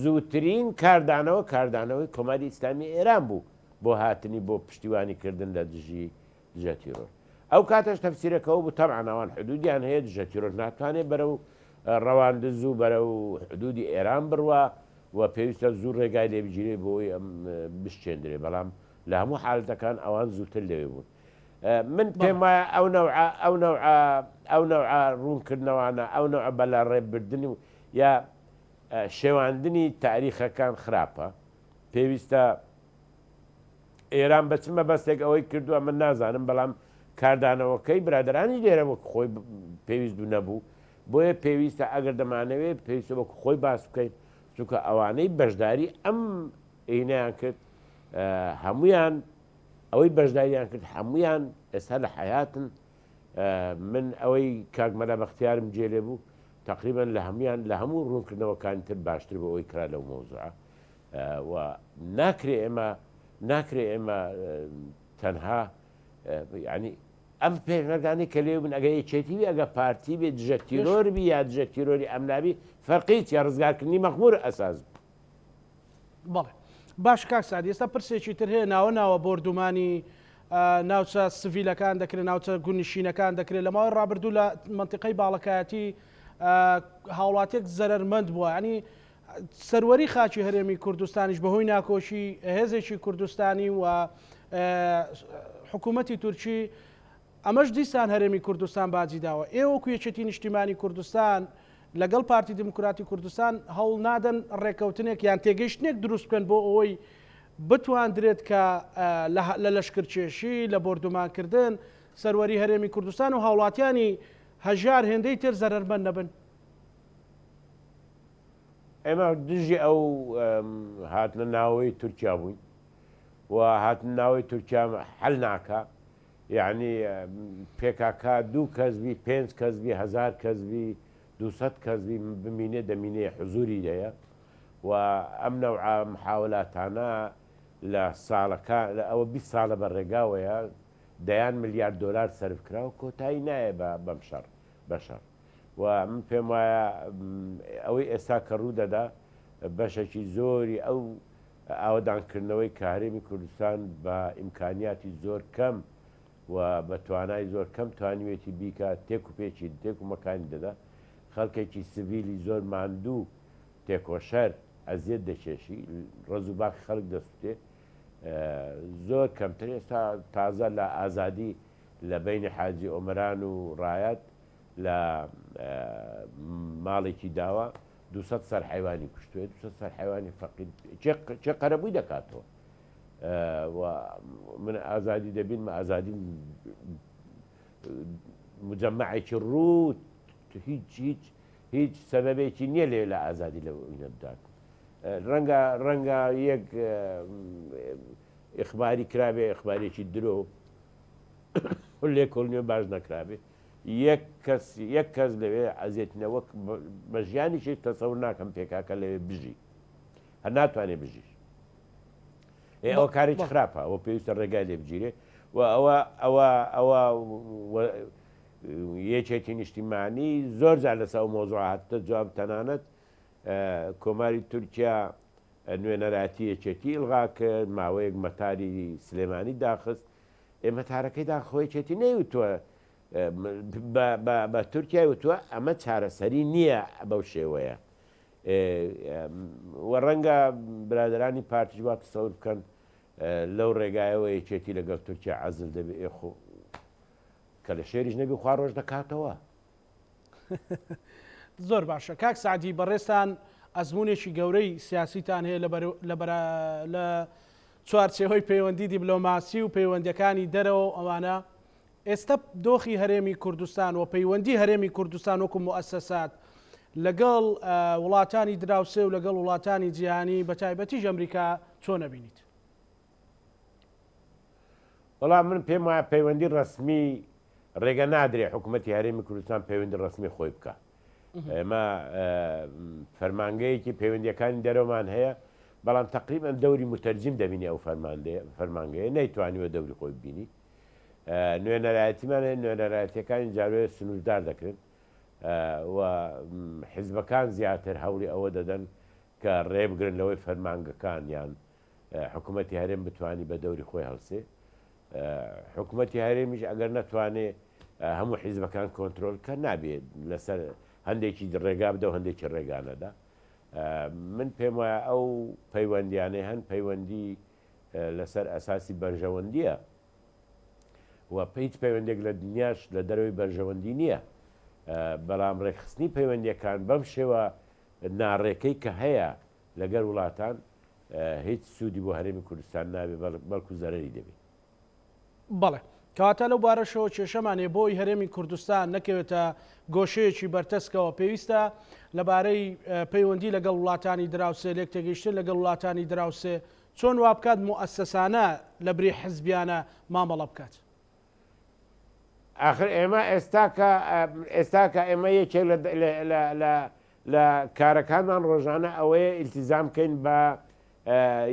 زووترین کاردانەوە کاردانەوەی کۆماری ئیسلامی ئێران بوو بۆ هاتنی بۆ پشتیوانی کردن لە دژی دژە تیرۆر. ئەو کاتەش تەفسیرەکە ئەوە بوو تەبعەن ئەوان حدودیان هەیە، دژە تیرۆر ناتوانێت بەرەو ڕەواندز و بەرەو حدودی ئێران بڕوا و پێویستە زوو ڕێگای لێ بگیرێ بۆ ئەوەی ئەم بشکێندرێ، بەڵام لە هەموو حالەتەکان ئەوان زووتر لەوێ بوون. من پێم وایە ئەو نەوعە ئەو نەوعە ئەو نەوعە ڕوونکردنەوانە ئەو نەوعە بەلاڕێبردن و یا شێواندنی تاریخەکان خراپە. پێویستە ئێران بە چ مەبەستێک ئەوەی کردووە من نازانم، بەڵام کاردانەوەکەی برادەرانی لێرە وەک خۆی پێویست بوو نەبوو. بۆیە پێویستە ئەگەر دەمانەوێت پێویستە وەک خۆی باس بکەین، چونکە ئەوانەی بەشداری ئەم هینەیان کرد هەمویان ئەوەی بەشداریان کرد هەمویان ئێستا لە حیاتن. من ئەوەی کاک مەلا بەختیارم جێ لێ بوو تقریبا لە هەمویان لە هەموو ڕوونکردنەوەکانی تر باشتر بۆ ئەوەی کرا لەو مەوزوعە. و ناکرێ ئێمە ناکرێ ئێمە تەنها یعنی ئەم پێشمەرگانەی کە لێ بن ئەگە یەکێتی بی ئەگە پارتی بێ دژە تیرۆر بی یا دژە تیرۆری ئەمنابی فەرقی چیە ڕزگارکردنی مەخمور ئەساس بوو. بەڵێ باش کاک سعدی ئێستا پرسێکی تر هەیە ناوە ناوە بۆردومانی ناوچە سڤیلەکان دەکرێت ناوچە گوندنشینەکان دەکرێت لە ماوەی ڕابردوو لە منتیقەی باڵەکایەتی هاوڵاتێک زەرەرمەند بووە ینی سەروەری خاکی هەرێمی کوردستانیش بەهۆی ناکۆکی هێزێکی کوردستانی و حکوومەتی تورکی ئەمەش دیسان هەرێمی کوردستان باجی داوە. ئێوە وەکو یەکێتی نیشتیمانی کوردستان لەگەڵ پارتی دیموکراتی کوردستان هەوڵ نادەن ڕێککەوتنێک یان تێگەیشتنێک دروست بکەن بۆ ئەوەی بتواندرێت کە لە لەشکرکێشی، لە بۆردومانکردن، سەروەری هەرێمی کوردستان و هاوڵاتیانی هەژار هێندەی تر زەرەرمەند نەبن؟ ئێمە دژی ئەو هاتنە ناوەوەی تورکیا بووین و هاتنە ناوەوەی تورکیا حەل ناکا، یەعنی پێکاکا دوو کەس بی پێنج کەس بی هەزار کەس بی دووسەد کەس بی بمینێ دەمینێ حزوری هەیە و ئەم نەوعە محاولاتانە لە ساڵەکان لە ئەوە 20 ساڵە بە ڕێگاوەیە دەیان ملیارد دۆلار سەرف کراوە کۆتایی نایە بە بەم شەڕ بە شەڕ و من پێم وایە ئەوەی ئێستا کە ڕوو دەدا بەشێکی زۆری ئەو ئاوەدانکردنەوەی کە هەرێمی کوردستان بە ئیمکانیاتی زۆر کەم و بە توانای زۆر کەم توانیوێتی بیکات تێک و پێکی تێک و مەکانی دەدا خەڵکێکی سڤیلی زۆر ماندوو تێکۆشەر ئەزیەت دەکێشی ڕەز و باخی خەڵک دەسوتێ زۆر کەمتر ئێستا تازە لە ئازادی لە بەینی حاجی ئۆمەران و ڕایەت لە ماڵێکی داوە 200 سەر حیوانی کوشتوێ 200 سەر حیوانی فەقیر کێ قەرەبووی دەکاتەوە و من ئازادی دەبینم ئازادی مجمعێکی ڕووت هیچ هیچ هیچ سەبەبێکی نییە لێ لە ئازادی لە ئینە بدات ڕەنگە ڕەنگە یەک ئیخباری کرابێ ئیخبارێکی درۆ لێکۆڵینەوە باش نەکرابێ یەک کەس یەک کەس لەوێ ئەزێتنە وەک بە ژیانیشی تەسەور ناکەم پێکاکە لەوێ بژی هەر ناتوانێ بژیش ئێ ئەوە کارێکی خراپە ئەوە پێویستە ڕێگای لێ بگیرێ و ئەوە ئەوە ئەوە یەکێتی نیشتیمانی زۆر جار لەسەر ئەو مۆزوع هاتتە جواب تەنانەت کۆماری تورکیا نوێنەرایەتی یەکێتی ئیلغا کرد، ماوەیەک مەتاری سلێمانی داخست، ئێ مەتارەکەی داخست خۆ یەکێتی نەیوتووە بە تورکیای وتووە ئەمە چارەسەری نییە بەو شێوەیە و ڕەنگە برادەرانی پارتیش وا تەسەور بکەن لەو ڕێگایەوە یەکێتی لەگەڵ تورکیا عەزل دەبێ ئێ خۆ کە لە شێریش نەبی خوا ڕۆژ دەکاتەوە. زۆر باشە کاک سەعدی بەڕێزتان ئەزموونێکی گەورەی سیاسیتان هەیە لە چوارچێوەی پەیوەندی دیبلۆماسی و پەیوەندیەکانی دەرەوە و ئەوانە ئێستا دۆخی هەرێمی کوردستان و پەیوەندی هەرێمی کوردستان وەکو موئەسەسات لەگەڵ وڵاتانی دراوسێ و لەگەڵ وڵاتانی جیهانی بە تایبەتیش ئەمریکا چۆن ئەبینیت؟ وەڵا من پێم وایە پەیوەندی ڕەسمی ڕێگە نادرێ حکوومەتی هەرێمی کوردستان پەیوەندی ڕەسمی خۆی بکە. ئێمە فەرمانگەیەکی پەیوەندیەکانی دەرەوەمان هەیە بەڵام تقریبا دەوری متەرجیم دەبینی ئەو فەرمانگەیە نەیتوانیوە دەوری خۆی ببینی نوێنەرایەتیمان هەیە نوێنەرایەتیەکانی جاروێ سنووردار دەکرن و حزبەکان زیاتر هەوڵی ئەوە دەدەن کە ڕێبگرن لەوەی فەرمانگەکان یان حکوومەتی هەرێم بتانی بە دەوری خۆی هەڵسێ حکوومەتی هەرێمیش ئەگەر نەتوانێ هەموو حیزبەکان کۆنترۆل کە نابێت لەسەر هەندێکی ڕێگا بدە و هەندێکی ڕێگا نەدا من پێم وایە ئەو پەیوەندیانەی هەن پەیوەندی لەسەر ئەساسی بەرژەوەندیە و هیچ پەیوەندێک لە دنیاش لە دەرەوەی بەرژەوەندی نییە بەڵام ڕێکخستنی پەیوەندیەکان بەم شێوە ناڕێکەی کە هەیە لەگەر وڵاتان هیچ سوودی بۆ هەرێمی کوردستان نابێ بەڵکو زەرەری دەبێ. بەڵێ. کەواتە لەو بارەشەوە کێشەمان هەیە بۆی هەرێمی کوردستان نەکەوێتە گۆشەیەکی بەرتەسکەوە پێویستە لەبارەی پەیوەندی لەگەڵ وڵاتانی دراوسێ لێکتێگەیشتن لەگەڵ وڵاتانی دراوسێ چۆن وابکات موئەسەسانە لەبری حزبیانە مامەڵە بکات. ئاخر ئێمە ئێستاکە ئێستاکە ئێمە یەکێک لە لە لە لە کارەکانمان ڕۆژانە ئەوەیە ئیلتیزام بکەین بە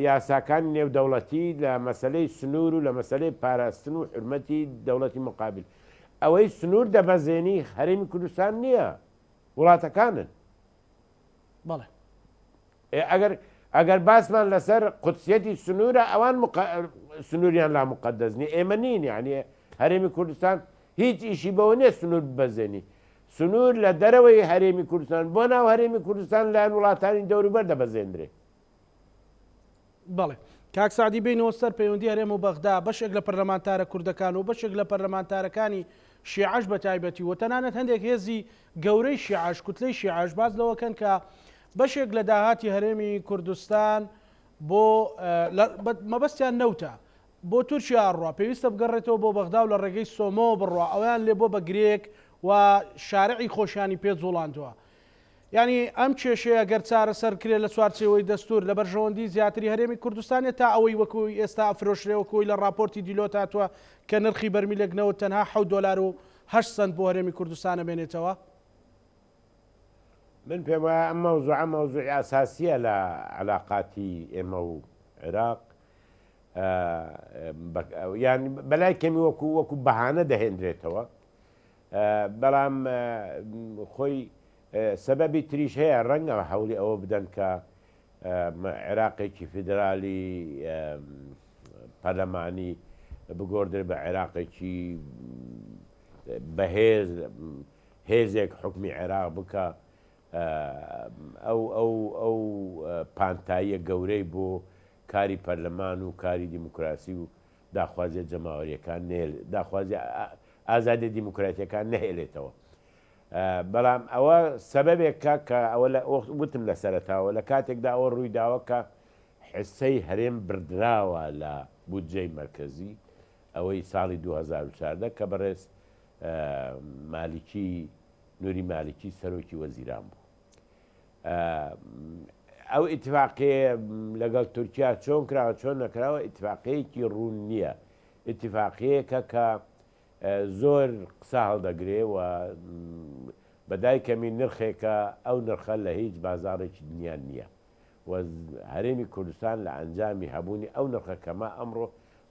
یاساکانی نێودەوڵەتی لە مەسەلەی سنوور و لە مەسەلەی پاراستن و حورمەتی دەوڵەتی مقابل. ئەوەی سنوور دەبەزێنی هەرێمی کوردستان نییە، وڵاتەکانن. بەڵێ. ئەگەر ئەگەر باسمان لەسەر قودسیەتی سنوورە ئەوان سنووریان لا مقدس نیە ئێمە نین یعنی هەرێمی کوردستان هیچ ئیشی بەوە نیە سنوور ببەزێنی سنوور لە دەرەوەی هەرێمی کوردستان بۆ ناو هەرێمی کوردستان لایەن وڵاتانی دەوروبەر دەبەزێندرێ. بەڵێ کاک سەعدی بێینەوە سەر پەیوەندی هەرێم و بەغدا، بەشێک لە پەرلەمانتارە کوردەکان و بەشێک لە پەرلەمانتارەکانی شیعەش بە تایبەتی و تەنانەت هەندێک هێزی گەورەی شیعەش، کوتلەی شیعەش باس لەوە کەن کە بەشێک لە داهاتی هەرێمی کوردستان بۆ مەبەستیان نەوتە بۆ تورکیا ئەڕوا پێویستە بگەڕێتەوە بۆ بەغدا و لە ڕێگەی سۆمۆوە بڕوا ئەویان لێ بۆ بە گرێک و شارعی خۆشیانی پێ جوڵاندووە. یانی ئەم کێشەیە گەر چارەسەر کرێ لە چوارچێوەی دەستوور لە بەرژەوەندی زیاتری هەرێمی کوردستانە تا ئەوەی وەکو ئێستا ئەفرۆشرێ وەکو ئەوەی لە ڕاپۆرتی دیلۆت هاتووە کە نرخی بەرمیلێک نەوت تەنها حەوت دۆلار و هەشت سەنت بۆ هەرێمی کوردستان ئەمێنێتەوە؟ من پێم وایە ئەم مەوزوعە مەوزوعی ئەساسییە لە عەلاقاتی ئێمە و عێراق یان بەلای کەمی وەکو وەکو بەهانە دەهێنرێتەوە بەڵام خۆی سەبەبی تریش هەیە ڕەنگە هەوڵی ئەوە بدەن کە عێراقێکی فیدرالی پەرلەمانی بگۆڕدرێت بە عێراقێکی بەهێز هێزێک حکومی عێراق بکە ئەو ئەو ئەو پانتاییە گەورەی بۆ کاری پەرلەمان و کاری دیموکراسی و داخوازیە جەماوەریەکان داخوازی ئازادیە دیموکراتیەکان نەهێلێتەوە بەڵام ئەوە سەبەبێکە کە ئەوە لە وتم لە سەرەتاوە لە کاتێکدا ئەوە ڕووی داوە کە حسەی هەرێم بردراوە لە بودجەی مەرکەزی ئەوەی ساڵی 2014 کە بەڕێز مالکی نوری مالکی سەرۆکی وەزیران بوو ئەو ئیتفاقیەیە لەگەڵ تورکیا چۆن کراوە چۆن نەکراوە ئیتفاقیەیەکی ڕوون نییە ئیتفاقیەیەکە کە زۆر قسە هەڵدەگرێ و بەدای کەمی نرخێکە ئەو نرخە لە هیچ بازاڕێکی دنیا نییە و هەرێمی کوردستان لە ئەنجامی هەبوونی ئەو نرخە کەمە ئەمڕۆ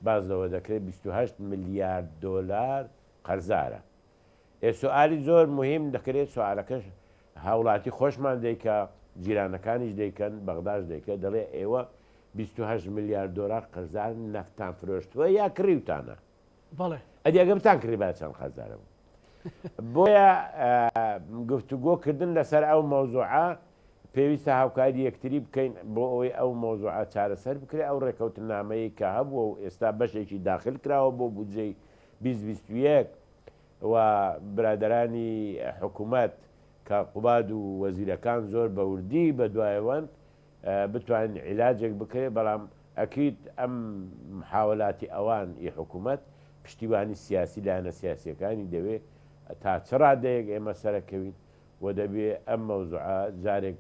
باس لەوە دەکرێت 28 ملیارد دۆلار قەرزارە ئێ سوئالی زۆر موهیم دەکرێت سوئالەکەش هاوڵاتی خۆشمان دەیکا جیرانەکانیش دەیکەن بەغداش دەیکە دەڵێ ئێوە 28 ملیار دۆلار قەرزارن نەفتان فرۆشتووە یا کڕیوتانە بەڵێ ئەدی ئەگە بتان کڕیبا چەند قەرزارە بوو بۆیە گفتوگۆ کردن لەسەر ئەو مەوزوعە پێویستە هاوکاری یەکتری بکەین بۆ ئەوەی ئەو مەوزوعە چارەسەر بکرێت ئەو ڕێکەوتنامەیە کە هەبووە و ئێستا بەشێکی داخل کراوە بۆ بودجەی 2021 و برادەرانی حکومەت کە قوباد و وەزیرەکان زۆر بە وردی بە دوایەوەن بتوانین عیلاجێک بکرێت بەڵام ئەکید ئەم محاولاتی ئەوان ی حکومەت پشتیوانی سیاسی لایەنە سیاسیەکانی دەوێ تا چ ڕادەیەک ئێمە سەرەکەوین. و دەبێ ئەم مەوزوعە جارێک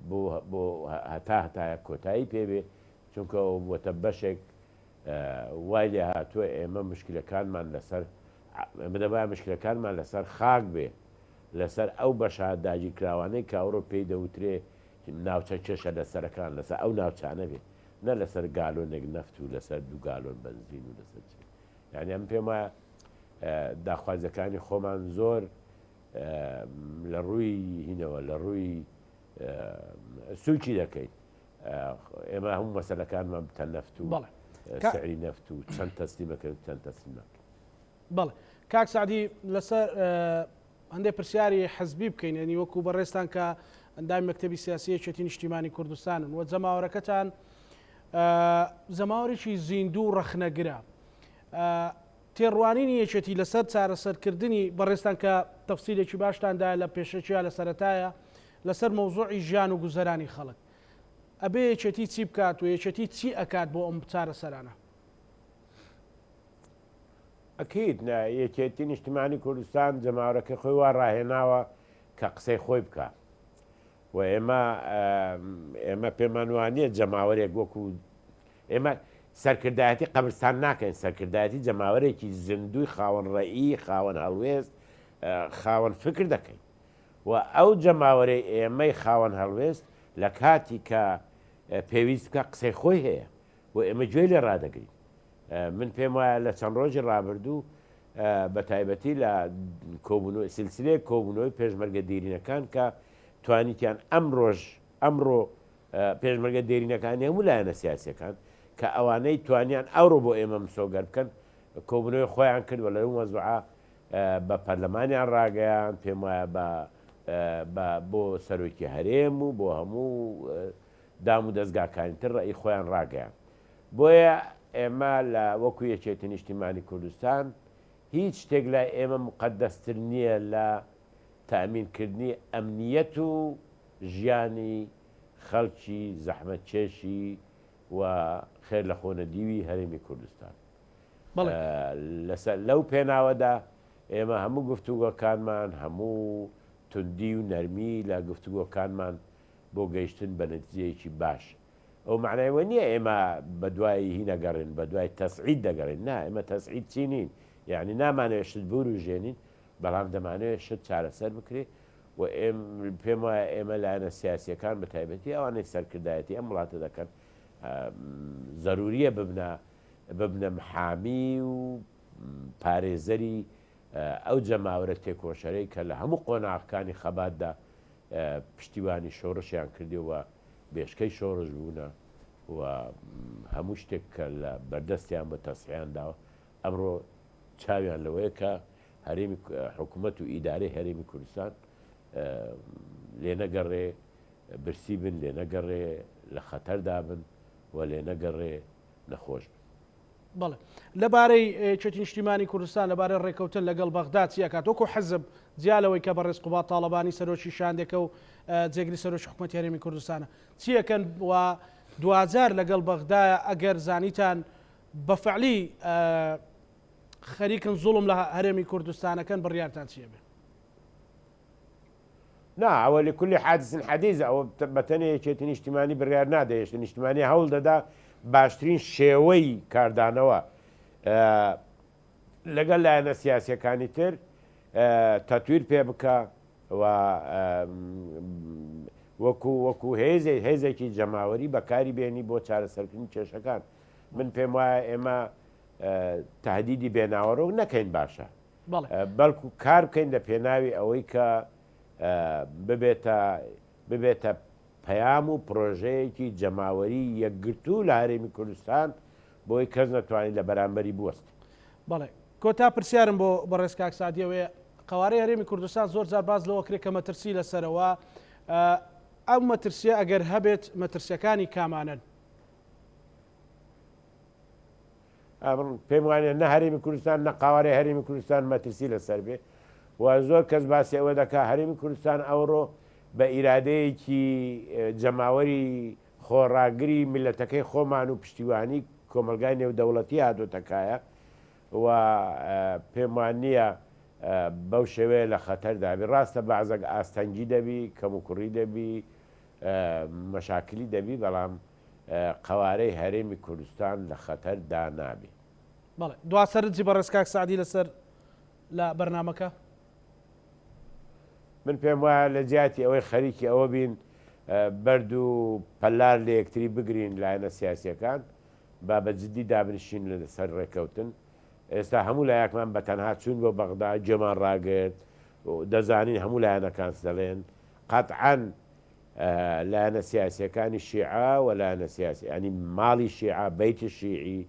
بۆ بۆ هەتا هەتایە کۆتایی پێ بێ چونکە ئەوە بووەتە بەشێک وای لێ هاتووە ئێمە مشکلەکانمان لەسەر ئێمە دەبایە مشکلەکانمان لەسەر خاک بێ لەسەر ئەو بەشە داگیرکراوانەی کە ئەوڕۆ پێی دەوترێ ناوچە کێشە لەسەرەکان لەسەر ئەو ناوچانە بێ نە لەسەر گالۆنێک نەفت و لەسەر دوو گالۆن بەنزین و لەسەر چی یعنی ئەم پێم وایە داخوازیەکانی خۆمان زۆر لە ڕووی هینەوە لە ڕووی سوکی دەکەین ئێمە هەموو مەسەلەکانمان بتە نەفت و سعری نەفت و چەند تەسلیمەکەن چەند تەسلیم ناکەن. بەڵێ کاک سەعدی لەسەر هەندێک پرسیاری حزبی بکەین ینی وەکو بەڕێزتان کە ئەندامی مەکتەبی سیاسی یەکێتی نیشتیمانی کوردستانن و جەماوەرەکەتان جەماوەرێکی زیندوو و ڕەخنەگرە تێڕوانینی یەکێتی لەسەر چارەسەرکردنی بەڕێزتان کە تەفسیلێکی باشتان دایە لە پێشەکییا لە سەرەتایە لەسەر مەوزوعی ژیان و گوزەرانی خەڵک ئەبێ یەکێتی چی بکات و یەکێتی چی ئەکات بۆ ئەم چارەسەرانە؟ ئەکید نا یەکێتی نیشتمانی کوردستان جەماوەرەکەی خۆی وا ڕاهێناوە کە قسەی خۆی بکا و ئێمە ئێمە پێمان وانییە جەماوەرێک وەکو ئێمە سەرکردایەتی قەبرستان ناکەین، سەرکردایەتی جەماوەرێکی زیندووی خاوەن ڕەئی، خاوەن هەڵوێست، خاوەن فکر دەکەین و ئەو جەماوەرەی ئێمەی خاوەن هەڵوێست لە کاتی کە پێویست بکە قسەی خۆی هەیە و ئێمە گوێی لێ ڕادەگرین. من پێم وایە لە چەند ڕۆژی ڕابردوو بە تایبەتی لە کۆبوونەوەی سلسلەیەک کۆبوونەوەی پێشمەرگە دێرینەکان کە توانیتیان ئەمڕۆژ ئەمڕۆ پێشمەرگە دێرینەکانی هەموو لایەنە سیاسیەکان کە ئەوانەی توانیان ئەوڕۆ بۆ ئێمە مسۆگەر بکەن کۆبوونەوەی خۆیان کرد و لەو مەزوعە بە پەرلەمانیان ڕاگەیان پێم وایە بە بە بۆ سەرۆکی هەرێم و بۆ هەموو دام و دەزگاکانی تر ڕەئی خۆیان ڕاگەیان بۆیە ئێمە لە وەکو یەکێتی نیشتیمانی کوردستان هیچ شتێک لای ئێمە مقەدەستر نییە لە تەئمین کردنی ئەمنیەت و ژیانی خەڵکی زەحمەتکێشی و خێرلەخۆنەدیوی هەرێمی کوردستان. بەڵێ. لەسەر لەو پێناوەدا ئێمە هەموو گفتوگۆکانمان، هەموو توندی و نەرمی لە گفتوگۆکانمان بۆ گەیشتن بە نەتیجەیەکی باش. ئەوە مەعنای ئەوە نییە ئێمە بە دوای هی نەگەڕێین، بە دوای تەسعید دەگەڕێین. نا، ئێمە تەسعیدچی نین. یەعنی نامانەوێت شت بوروژێنین، بەڵام دەمانەوێت شت چارەسەر بکرێت و پێم وایە ئێمە لایەنە سیاسییەکان بە تایبەتی ئەوانەی سەرکردایەتی ئەم وڵاتە دەکەن زەرورییە ببنە ببنە محامی و پارێزەری ئەو جەماوەرە تێکۆشەرەی کە لە هەموو قۆناغەکانی خەباتدا پشتیوانی شۆڕشیان کردی و بێشکەی شۆڕش بوونە و هەموو شتێک کە لە بەردەستیان بە تەسحیان داوە ئەمڕۆ چاویان لەوەیە کە هەرێمی حکوومەت و ئیدارەی هەرێمی کوردستان لێنەگەڕێ برسی بن، لێنەگەڕێ لە خەتەردا بن و لێنەگەڕێ نەخۆش بن. بەڵێ. لەبارەی یەکێتی نیشتیمانی کوردستان لەبارەی ڕێککەوتن لەگەڵ بەغدا چی ئەکات وەکو حزب جیا لەوەی کە بەڕێز قوباد تاڵەبانی سەرۆکی شاندێکە و جێگری سەرۆکی حکومەتی هەرێمی کوردستانە چی ئەکەن و دواجار لەگەڵ بەغدایە ئەگەر زانیتان بە فعلی خەریکن زوڵم لە هەرێمی کوردستانەکەن بڕیارتان چیە بێ؟ نا ئەوە لکل حادث حدیث ئەوە بەتەنێ یەکێتی نیشتیمانی بڕیار نادە یەکێتی نیشتیمانی هەوڵ دەدا باشترین شێوەی کاردانەوە لەگەڵ لایەنە سیاسیەکانی تر تەتویر پێ بکە و وەکو وەکو هێزێ هێزێکی جەماوەری بەکاری بێنی بۆ چارەسەرکردنی کێشەکان من پێم وایە ئێمە تهدیدی بێناوەڕۆک نەکەین باشە بەڵکو کار بکەین لە پێناوی ئەوەی کە ببێتە ببێتە پەیام و پرۆژەیەکی جەماوەری یەکگرتوو لە هەرێمی کوردستان بۆی کەس نەتوانێت لە بەرامبەری بوەستێ. بەڵێ کۆتا پرسیارم بۆ بەڕێز کاک سەعدی ئەوەیە قەوارەی هەرێمی کوردستان زۆر جار باس لەوە کرێ کە مەترسی لەسەرەوە ئەو مەترسیە ئەگەر هەبێت مەترسیەکانی کامانەن؟ ئەمن پێم وانە نە هەرێمی کوردستان نە قاوارەی هەرێمی کوردستان مەترسی لەسەر بێ و زۆر کەس باسی ئەوە دەکا هەرێمی کوردستان ئەوڕۆ بە ئیرادەیەکی جەماوەری خۆڕاگری میللەتەکەی خۆمان و پشتیوانی کۆمەڵگای نێودەوڵەتی هاتۆتە کایە و پێم وان نییە. بەو شێوەیە لە خەتەر دابی. ڕاستە بەعزەک ئاستەنگی دەبی، کەموکوڕی دەبی، مەشاکلی دەبی، بەڵام قەوارەی هەرێمی کوردستان لە خەتەر دا نابی. بەڵێ. دوا سەرنجی بەڕێز کاک سەعدی لەسەر لە بەرنامەکە؟ من پێم وایە لە جیاتی ئەوەی خەریکی ئەوە بین بەرد و پەلار لە یەکتری بگرین لایەنە سیاسیەکان با بە جدی دابنیشین لەسەر ڕێکەوتن ئێستا هەموو لایەکمان بە تەنها چوون بۆ بەغدا گوێمان ڕاگرت دەزانین هەموو لایەنەکان دەڵێن قەتعەن لایەنە سیاسیەکانی شیعە و لایەنە سیاسی ینی ماڵی شیعە بەیتی شیعی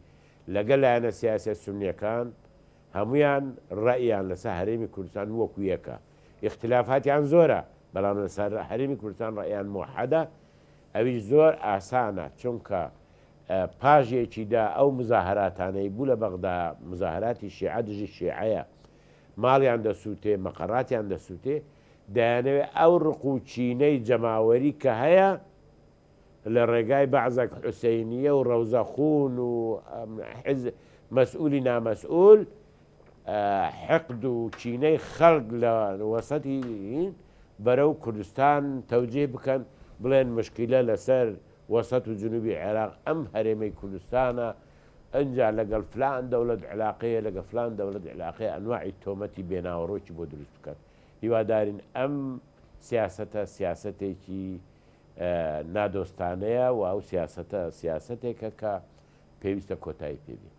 لەگەل لایەنە سیاسیە سونیەکان هەموویان ڕەئیان لەسەر هەرێمی کوردستان وەکو یەکە ئیختلافاتیان زۆرە بەڵام لەسەر هەرێمی کوردستان ڕەئیان موحەدە ئەویش زۆر ئاسانە چونکە پاش یەکی دا ئەو مزاهەراتانەی بوو لە بەغدا مزاهەراتی شیعە دژی شیعەیە ماڵیان دەسووتێ مەقەراتیان دەسووتێ دەیانەوێ ئەو ڕق و کینەی جەماوەری کە هەیە لە ڕێگای بەعزەک حوسەینیە و ڕەوزە خوون و حز مەسئولی نامەسئول حقد و کینەی خەڵک لە وەسەتی بەرەو کوردستان تەوجیه بکەن بڵێن مشکیلە لەسەر وەسەت و جنوبی عێراق ئەم هەرێمەی کوردستانە ئنجا لەگەڵ فلان دەوڵەت علاقەیە لەگە فلان دەوڵەت علاقەیە ئەنواعی تۆمەتی بێناوەڕۆکی بۆ دروست بکەن هیوادارین ئەم سیاسەتە سیاسەتێکی نادۆستانەیە و ئەو سیاسەتە سیاسەتێکە کە پێویستە کۆتایی پێ بێ.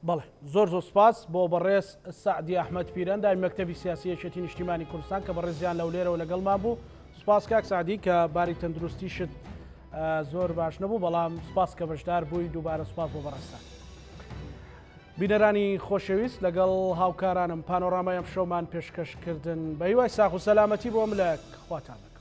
بەڵێ زۆر زۆر سپاس بۆ بەڕێز سەعدی ئەحمەد پیر ئەندامی مەکتەبی سیاسی یەکێتی نیشتیمانی کوردستان کە بەڕێزیان لە هەولێرەوە لەگەڵمان بوو سپاس کاک سەعدی کە باری تەندروستیشت زۆر باش نەبوو بەڵام سپاس کە بەشدار بووی دووبارە سپاس بۆ بەڕێزتان. بینەرانی خۆشەویست لەگەڵ هاوکارانم پانۆرامای ئەم شەومان پێشکەشکردن بە هیوای ساخ و سەلامەتی بۆ ملەک خواتان لەگەڵ.